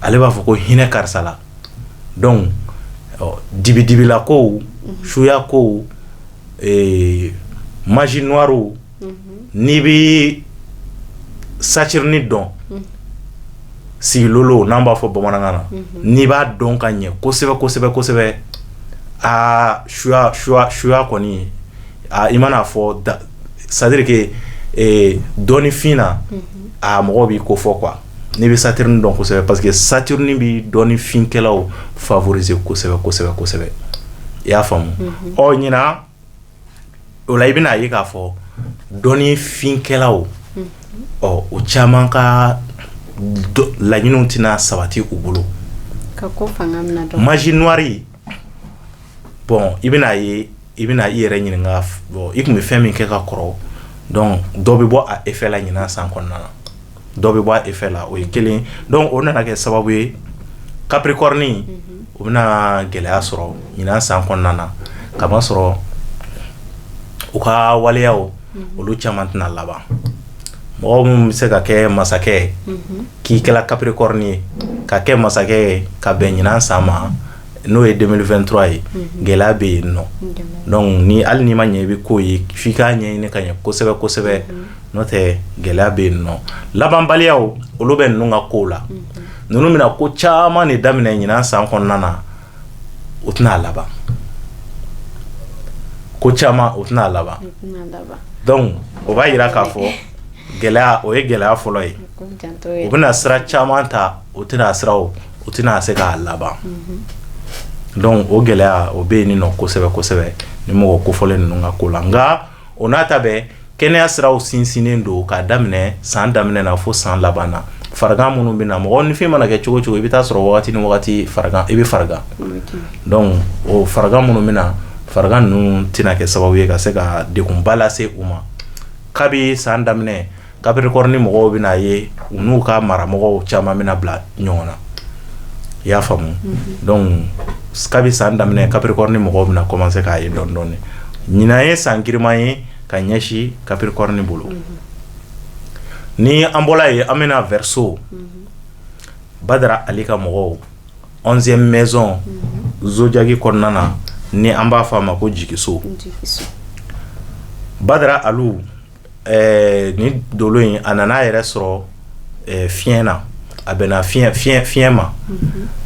ale b'a fɔ ko hinɛ karisa la. Donc dibidibila kow, suya kow, magie noire, n'i bɛ Saturne dɔn, sigilolo n'an b'a fɔ bamanankan na, n'i b'a dɔn ka ɲɛ kosɛbɛ kosɛbɛ kosɛbɛ, aa, suya suya suya kɔni, aa, i mana fɔ, c'est à dire que dɔɔnifin na, a mɔgɔw b'i ko fɔ quoi, n'i bɛ Saturne dɔn kosɛbɛ, parce que Saturne bɛ dɔɔnifinkɛlaw favoriser kosɛbɛ kosɛbɛ kosɛbɛ. I y'a faamu? Ɔ, ɲinan o la, i bɛna ye k'a fɔ dɔɔnifinkɛlaw, ɔ, o caman ka laɲiniw tɛna sabati u bolo. Ka ko fanga bɛna dɔn. Magie noire, bon, i bɛna ye, i bɛna i yɛrɛ ɲininka, bon, i tun bɛ fɛn min kɛ ka kɔrɔ, donc dɔ bɛ bɔ a effet la ɲinan san kɔnɔna na, dɔ bɛ bɔ a effet la. O ye kelen. Donc o nana kɛ sababu ye, Capricorne o bɛna gɛlɛya sɔrɔ ɲinan san kɔnɔna na, kamasɔrɔ u ka waleyaw, olu caman tɛna laban. Mɔgɔ min bɛ se ka kɛ masakɛ k'i kɛla Capricorne ye, ka kɛ masakɛ ye ka bɛn ɲinan san ma, n'o ye 2023 ye, gɛlɛya bɛ yen nɔ. Donc ni hali n'i ma ɲɛ, i bɛ ko ye, f'i k'a ɲɛɲini ka ɲɛ kosɛbɛ kosɛbɛ, n'o tɛ gɛlɛya bɛ yen nɔ. Labanbaliyaw, olu bɛ ninnu ka kow la. Ninnu bɛna ko caman de daminɛ ɲinan san kɔnɔna na, o tɛna a laban. Ko caman, o tɛna a laban. Donc o b'a yira k'a fɔ gɛlɛya, o ye gɛlɛya fɔlɔ ye. U bɛna sira caman ta, o tɛna siraw, o tɛna se k'a laban. Donc o gɛlɛya, o bɛ yen nɔ kosɛbɛ kosɛbɛ ni mɔgɔ kofɔlen ninnu ka ko la. Nka o n'a ta bɛɛ, kɛnɛya siraw sinsinnen don k'a daminɛ san daminɛ na fo san laban na. Farigan minnu bɛ na, mɔgɔninfin mana kɛ cogo cogo, i bɛ taa sɔrɔ wagati ni wagati farigan, i bɛ farigan. Donc o farigan minnu bɛ na, farigan ninnu tɛna kɛ sababu ye ka se ka degunba lase u ma. Kabi san daminɛ, Capricorne mɔgɔw bɛna ye, u n'u ka maramɔgɔw caman bɛna bila ɲɔgɔn na. I y'a faamu? Donc kabi san daminɛ, Capricorne mɔgɔw bɛna commencer k'a ye dɔɔni dɔɔni. Ɲinan ye san giriman ye ka ɲɛsin Capricorne bolo. Ni an bɔra yen, an bɛna Verseau. Badara Ali ka mɔgɔw, 11e maison zodiaque kɔnɔna na, ni an b'a fɔ a ma ko jigiso. Badara Alu, ni dolo in, a nana a yɛrɛ sɔrɔ fiɲɛ na, a bɛnna fiɲɛ ma.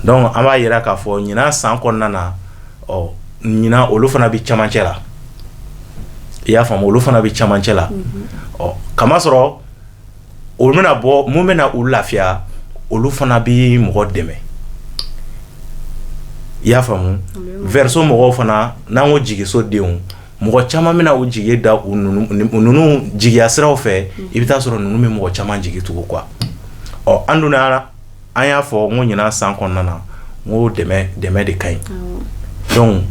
Donc an b'a yira k'a fɔ ɲinan san kɔnɔna na, ɔ, ɲinan olu fana bɛ camancɛ la. I y'a faamu? Olu fana bɛ camancɛ la. Ɔ, kamasɔrɔ olu bɛna bɔ mun bɛna u lafiya, Olu fana bɛ mɔgɔ dɛmɛ, i y'a faamu. Verseau mɔgɔw fana, n'an ko jigiso denw, mɔgɔ caman bɛna u jigi da u ninnu jigiya siraw fɛ. I bɛ taa sɔrɔ ninnu bɛ mɔgɔ caman jigi tugu quoi. Ɔ, an dun an y'a fɔ n ko ɲinan san kɔnɔna na, n ko dɛmɛ dɛmɛ de ka ɲi. Donc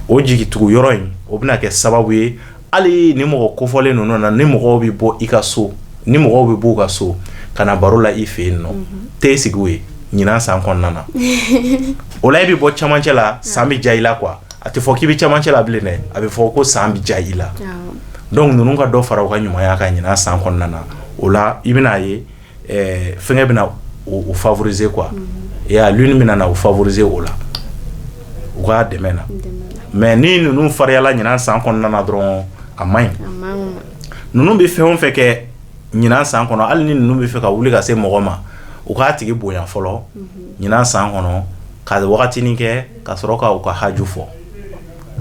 o jigitugu yɔrɔ in, o bɛna kɛ sababu ye, hali ni mɔgɔ kofɔlen ninnu na, ni mɔgɔw bɛ bɔ i ka so, ni mɔgɔw bɛ bɔ u ka so ka na baro la i fɛ yen nɔ, te sigi u ye ɲinan san kɔnɔna na. O la, i bɛ bɔ camancɛ la, san bɛ diya i la quoi. A tɛ fɔ k'i bɛ camancɛ la bilen dɛ, a bɛ fɔ ko san bɛ diya i la. Donc ninnu ka dɔ fara u ka ɲumanya kan ɲinan san kɔnɔna na. O la, i bɛna ye fɛnkɛ bɛna o favoriser quoi. Ya lune bɛna na o favoriser o la, u ka dɛmɛ na. Mais ni ninnu fariyala ɲinan san kɔnɔna na dɔrɔn, a man ɲi. Ninnu bɛ fɛn o fɛn kɛ ɲinan san kɔnɔ, hali ni ninnu bɛ fɛ ka wuli ka se mɔgɔ ma, u k'a tigi bonya fɔlɔ ɲinan san kɔnɔ, ka wagatinin kɛ ka sɔrɔ ka u ka haju fɔ.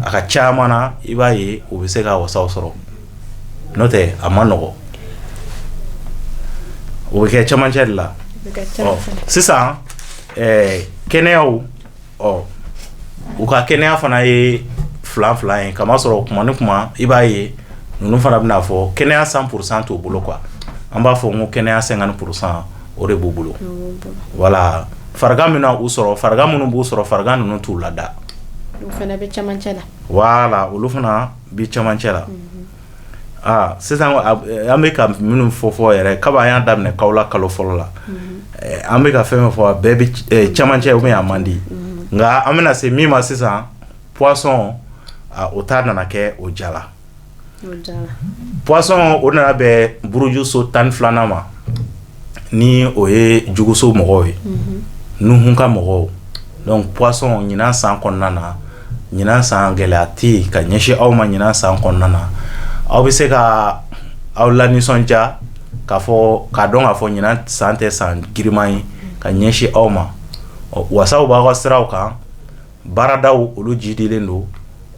A ka caman na, i b'a ye u bɛ se ka wasaw sɔrɔ, n'o tɛ a ma nɔgɔ, o bɛ kɛ camancɛ de la. Ɔ, sisan kɛnɛyaw, ɔ, u ka kɛnɛya fana ye fila fila ye, kamasɔrɔ kuma ni kuma, i b'a ye ninnu fana bɛna fɔ kɛnɛya 100% t'u bolo quoi. An b'a fɔ n ko kɛnɛya 50%, o de b'u bolo. Voilà, farigan bɛna u sɔrɔ, farigan minnu b'u sɔrɔ, farigan ninnu t'u lada. O fana bɛ camancɛ la. Voilà, olu fana bi camancɛ la. Aa, sisan an bɛ ka minnu fɔ fɔ yɛrɛ, kabi an y'a daminɛ kawula kalo fɔlɔ la, an bɛ ka fɛn fɛn fɔ, a bɛɛ bɛ camancɛ ou bien a man di. Nka an bɛna se min ma sisan, poisson, o ta nana kɛ o jala. Poisson, o nana bɛn buruju so 12nan ma, ni o ye juguso mɔgɔw ye, Nuhun ka mɔgɔw. Donc poisson, ɲinan san kɔnɔna na, ɲinan san gɛlɛya tɛ yen ka ɲɛsin aw ma. Ɲinan san kɔnɔna na, aw bɛ se ka aw la nisɔndiya k'a fɔ k'a dɔn k'a fɔ ɲinan san tɛ san giriman ye ka ɲɛsin aw ma. Wasaw b'aw ka siraw kan, baaradaw olu jidilen don.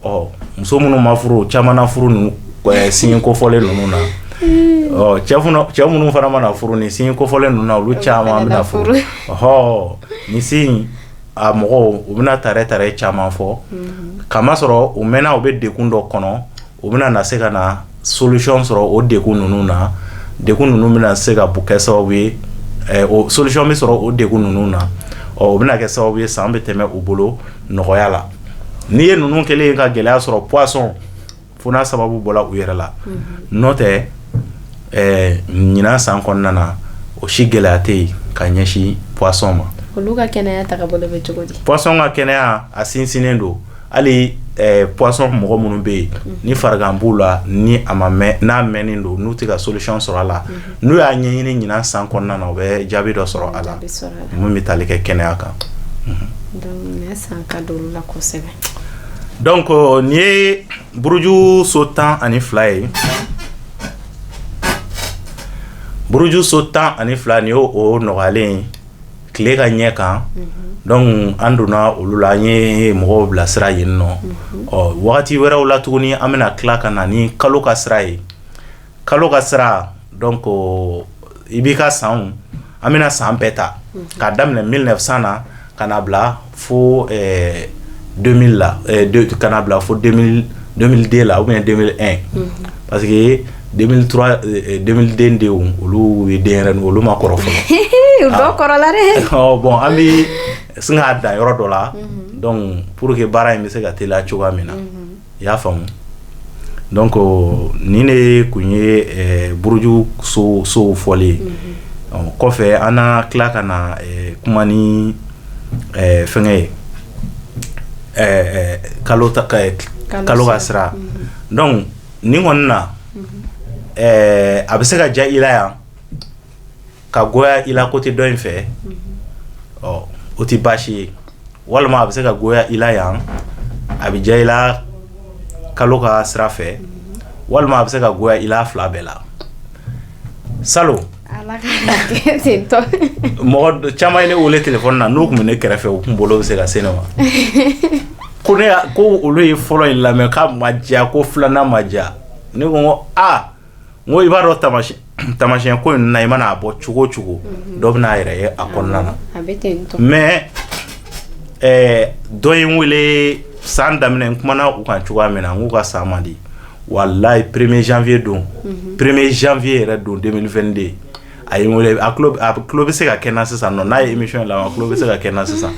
Ɔ, muso minnu ma furu, caman na furu ninnu signe kofɔlen ninnu na. Ɔ, cɛ minnu fana mana furu ni signe kofɔlen ninnu na, olu caman bɛna furu. Ɔhɔ, ni signe a mɔgɔw, u bɛna tare tare caman fɔ, kamasɔrɔ u mɛnna, u bɛ dekun dɔ kɔnɔ, u bɛna na se ka na solution sɔrɔ o dekun ninnu na. Dekun ninnu bɛna se ka kɛ sababu ye, o solution bɛ sɔrɔ o dekun ninnu na. Ɔ, o bɛna kɛ sababu ye, san bɛ tɛmɛ u bolo nɔgɔya la. N'i ye ninnu kɛlen ka gɛlɛya sɔrɔ, poisson, fo n'a sababu bɔra u yɛrɛ la. N'o tɛ, ɲinan san kɔnɔna na, o si gɛlɛya tɛ yen ka ɲɛsin poisson ma. Olu ka kɛnɛya tagabolo bɛ cogo di? Poisson ka kɛnɛya, a sinsinnen don. Hali poisson mɔgɔ minnu bɛ yen ni farigan b'u la, ni a ma mɛn, n'a mɛnnen don, n'u tɛ ka solution sɔrɔ a la, n'u y'a ɲɛɲini ɲinan san kɔnɔna na, u bɛ jaabi dɔ sɔrɔ a la mun bɛ tali kɛ kɛnɛya kan. Donc san ka don olu la kosɛbɛ. Donc nin ye buruju so 12 ye. Buruju so 12, nin y'o nɔgɔyalen ye tile ka ɲɛ kan. Donc an donna olu la, an ye mɔgɔw bilasira yen nɔ. Ɔ, wagati wɛrɛw la tuguni, an bɛna tila ka na ni kalo ka sira ye. Kalo ka sira, donc i b'i ka sanw, an bɛna san bɛɛ ta k'a daminɛ 1900 na ka na bila fo 2000 la, ka na bila fo 2002 la ou bien 2001, parce que 2003, 2002 denw, olu ye denyɛrɛnin, olu ma kɔrɔ fɔlɔ. Dɔw kɔrɔla dɛ. Ɔ, bon, an bɛ sin k'a dan yɔrɔ dɔ la, donc pour que baara in bɛ se ka teliya cogoya min na, i y'a faamu. Donc nin de kun ye buruju sow fɔli ye. Kɔfɛ, an na tila ka na kuma ni fɛngɛ ye, kalo kalo ka sira. Donc nin kɔni na, a bɛ se ka diya i la yan ka goya i la côté dɔ in fɛ. Ɔ, o tɛ baasi ye. Walima a bɛ se ka goya i la yan, a bɛ diya i la kalo ka sira fɛ. Walima a bɛ se ka goya i la fila bɛɛ la. Salon, mɔgɔ caman ye ne wele téléphone na, n'u tun bɛ ne kɛrɛfɛ, u kun bolo bɛ se ka se ne ma, ko ne ko olu ye fɔlɔ in lamɛn k'a ma diya, ko filanan ma diya. Ne ko, n ko aa, n ko i b'a dɔn, taamasiyɛn ko in na, i mana a bɔ cogo o cogo, dɔ bɛna a yɛrɛ ye a kɔnɔna na. A bɛ ten tɔ. Mais dɔ ye n wele san daminɛ, n kumana u kan cogoya min na, n k'u ka san man di. Walayi, 1er janvier don, 1er janvier yɛrɛ don 2022, a ye n wele. A tulo bɛ se ka kɛ n na sisan nɔ. N'a ye émission in lamɛn, a tulo bɛ se ka kɛ n na sisan.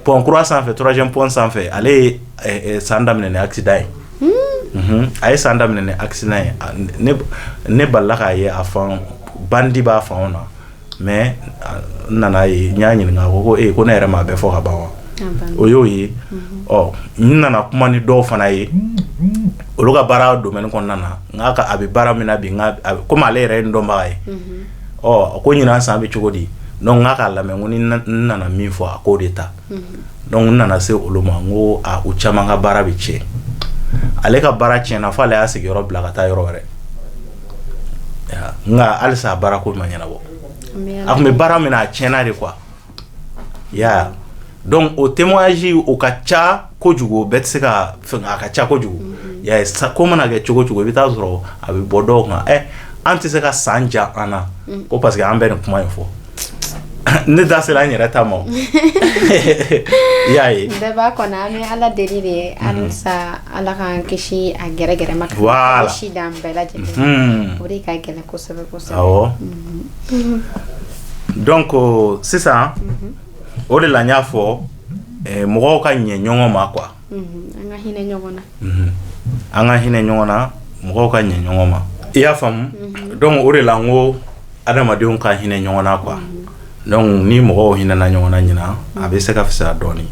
Pont kura sanfɛ, troisième pont sanfɛ, ale ye san daminɛ ni accident ye. A ye san daminɛ ni accident ye. Ne balila k'a ye, a fan bandi b'a fanw na. Mais n nana ye, n y'a ɲininka, a ko ko ee, ko ne yɛrɛ m'a bɛɛ fɔ ka ban wa? O y'o ye. Ɔ, n nana kuma ni dɔw fana ye, olu ka baara domaine kɔnɔna na. N k'a ka a bɛ baara min na bi, n ka komi ale yɛrɛ ye n dɔnbaga ye, ɔ, ko ɲinan san bɛ cogo di? Donc n k'a k'a lamɛn, n ko ni n nana min fɔ, a k'o de ta. Donc n nana se olu ma, n ko a, u caman ka baara bɛ tiɲɛ. Ale ka baara tiɲɛna fo ale y'a sigiyɔrɔ bila ka taa yɔrɔ wɛrɛ, nka halisa a baara ko ma ɲɛnabɔ. A tun bɛ baara min na, a tiɲɛna de quoi, i y'a ye. Donc o témoignage, o ka ca kojugu, o bɛɛ tɛ se ka fɛn, a ka ca kojugu, i y'a ye. Ko mana kɛ cogo o cogo, i bɛ taa sɔrɔ a bɛ bɔ dɔw kan. Ɛ, an tɛ se ka san ja an na ko parce que an bɛ nin kuma in fɔ. Ne da sera n yɛrɛ ta ma o, i y'a ye. Bɛɛ b'a kɔnɔ. An bɛ Ala deli de halisa, Ala k'an kisi a gɛrɛgɛrɛ ma, ka kisi d'an bɛɛ lajɛlen ma. O de ka gɛlɛn kosɛbɛ kosɛbɛ. Awɔ, donc sisan, o de la n y'a fɔ mɔgɔw ka ɲɛ ɲɔgɔn ma quoi. An ka hinɛ ɲɔgɔn na. An ka hinɛ ɲɔgɔn na, mɔgɔw ka ɲɛ ɲɔgɔn ma, i y'a faamu. Donc o de la n ko adamadenw ka hinɛ ɲɔgɔn na quoi. Donc ni mɔgɔw hinɛna ɲɔgɔn na ɲinan, a bɛ se ka fisaya dɔɔni.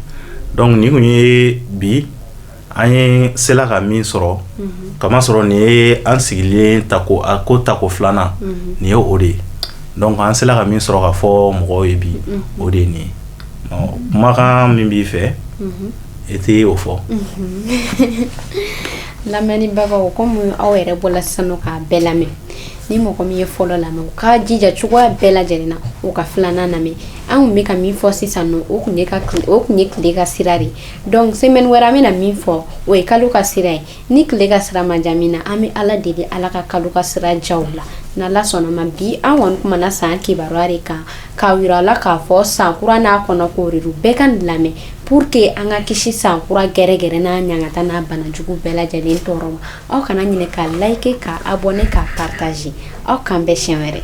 Donc nin kun ye bi an ye sela ka min sɔrɔ, kamasɔrɔ nin ye an sigilen tako, a ko tako filanan nin ye o de ye. Donc an sela ka min sɔrɔ ka fɔ mɔgɔw ye bi, o de ye nin ye. Ɔ, kumakan min b'i fɛ, i tɛ o fɔ. Lamɛnnibagaw, komi aw yɛrɛ bɔla sisan nɔ k'a bɛɛ lamɛn, ni mɔgɔ min ye fɔlɔ lamɛn, u ka jija cogoya bɛɛ lajɛlen na, u ka filanan lamɛn. An kun bɛ ka min fɔ sisan nɔ, o kun ye tile ka sira de ye. Donc semaine wɛrɛ, an bɛna min fɔ, o ye kalo ka sira ye. Ni tile ka sira ma diya min na, an bɛ Ala deli, Ala ka kalo ka sira diya u la, n'Ala sɔnna ma. Bi an kɔni kumana san kibaruya de kan, k'a yira la k'a fɔ san kura n'a kɔnɔ ko de don. Bɛɛ ka nin lamɛn pour que an ka kisi san kura gɛrɛgɛrɛ n'a ɲangata n'a banajugu bɛɛ lajɛlen tɔɔrɔ ma. Aw kana ɲinɛ ka like, ka abonner, ka partager. Aw k'an bɛn siɲɛ wɛrɛ.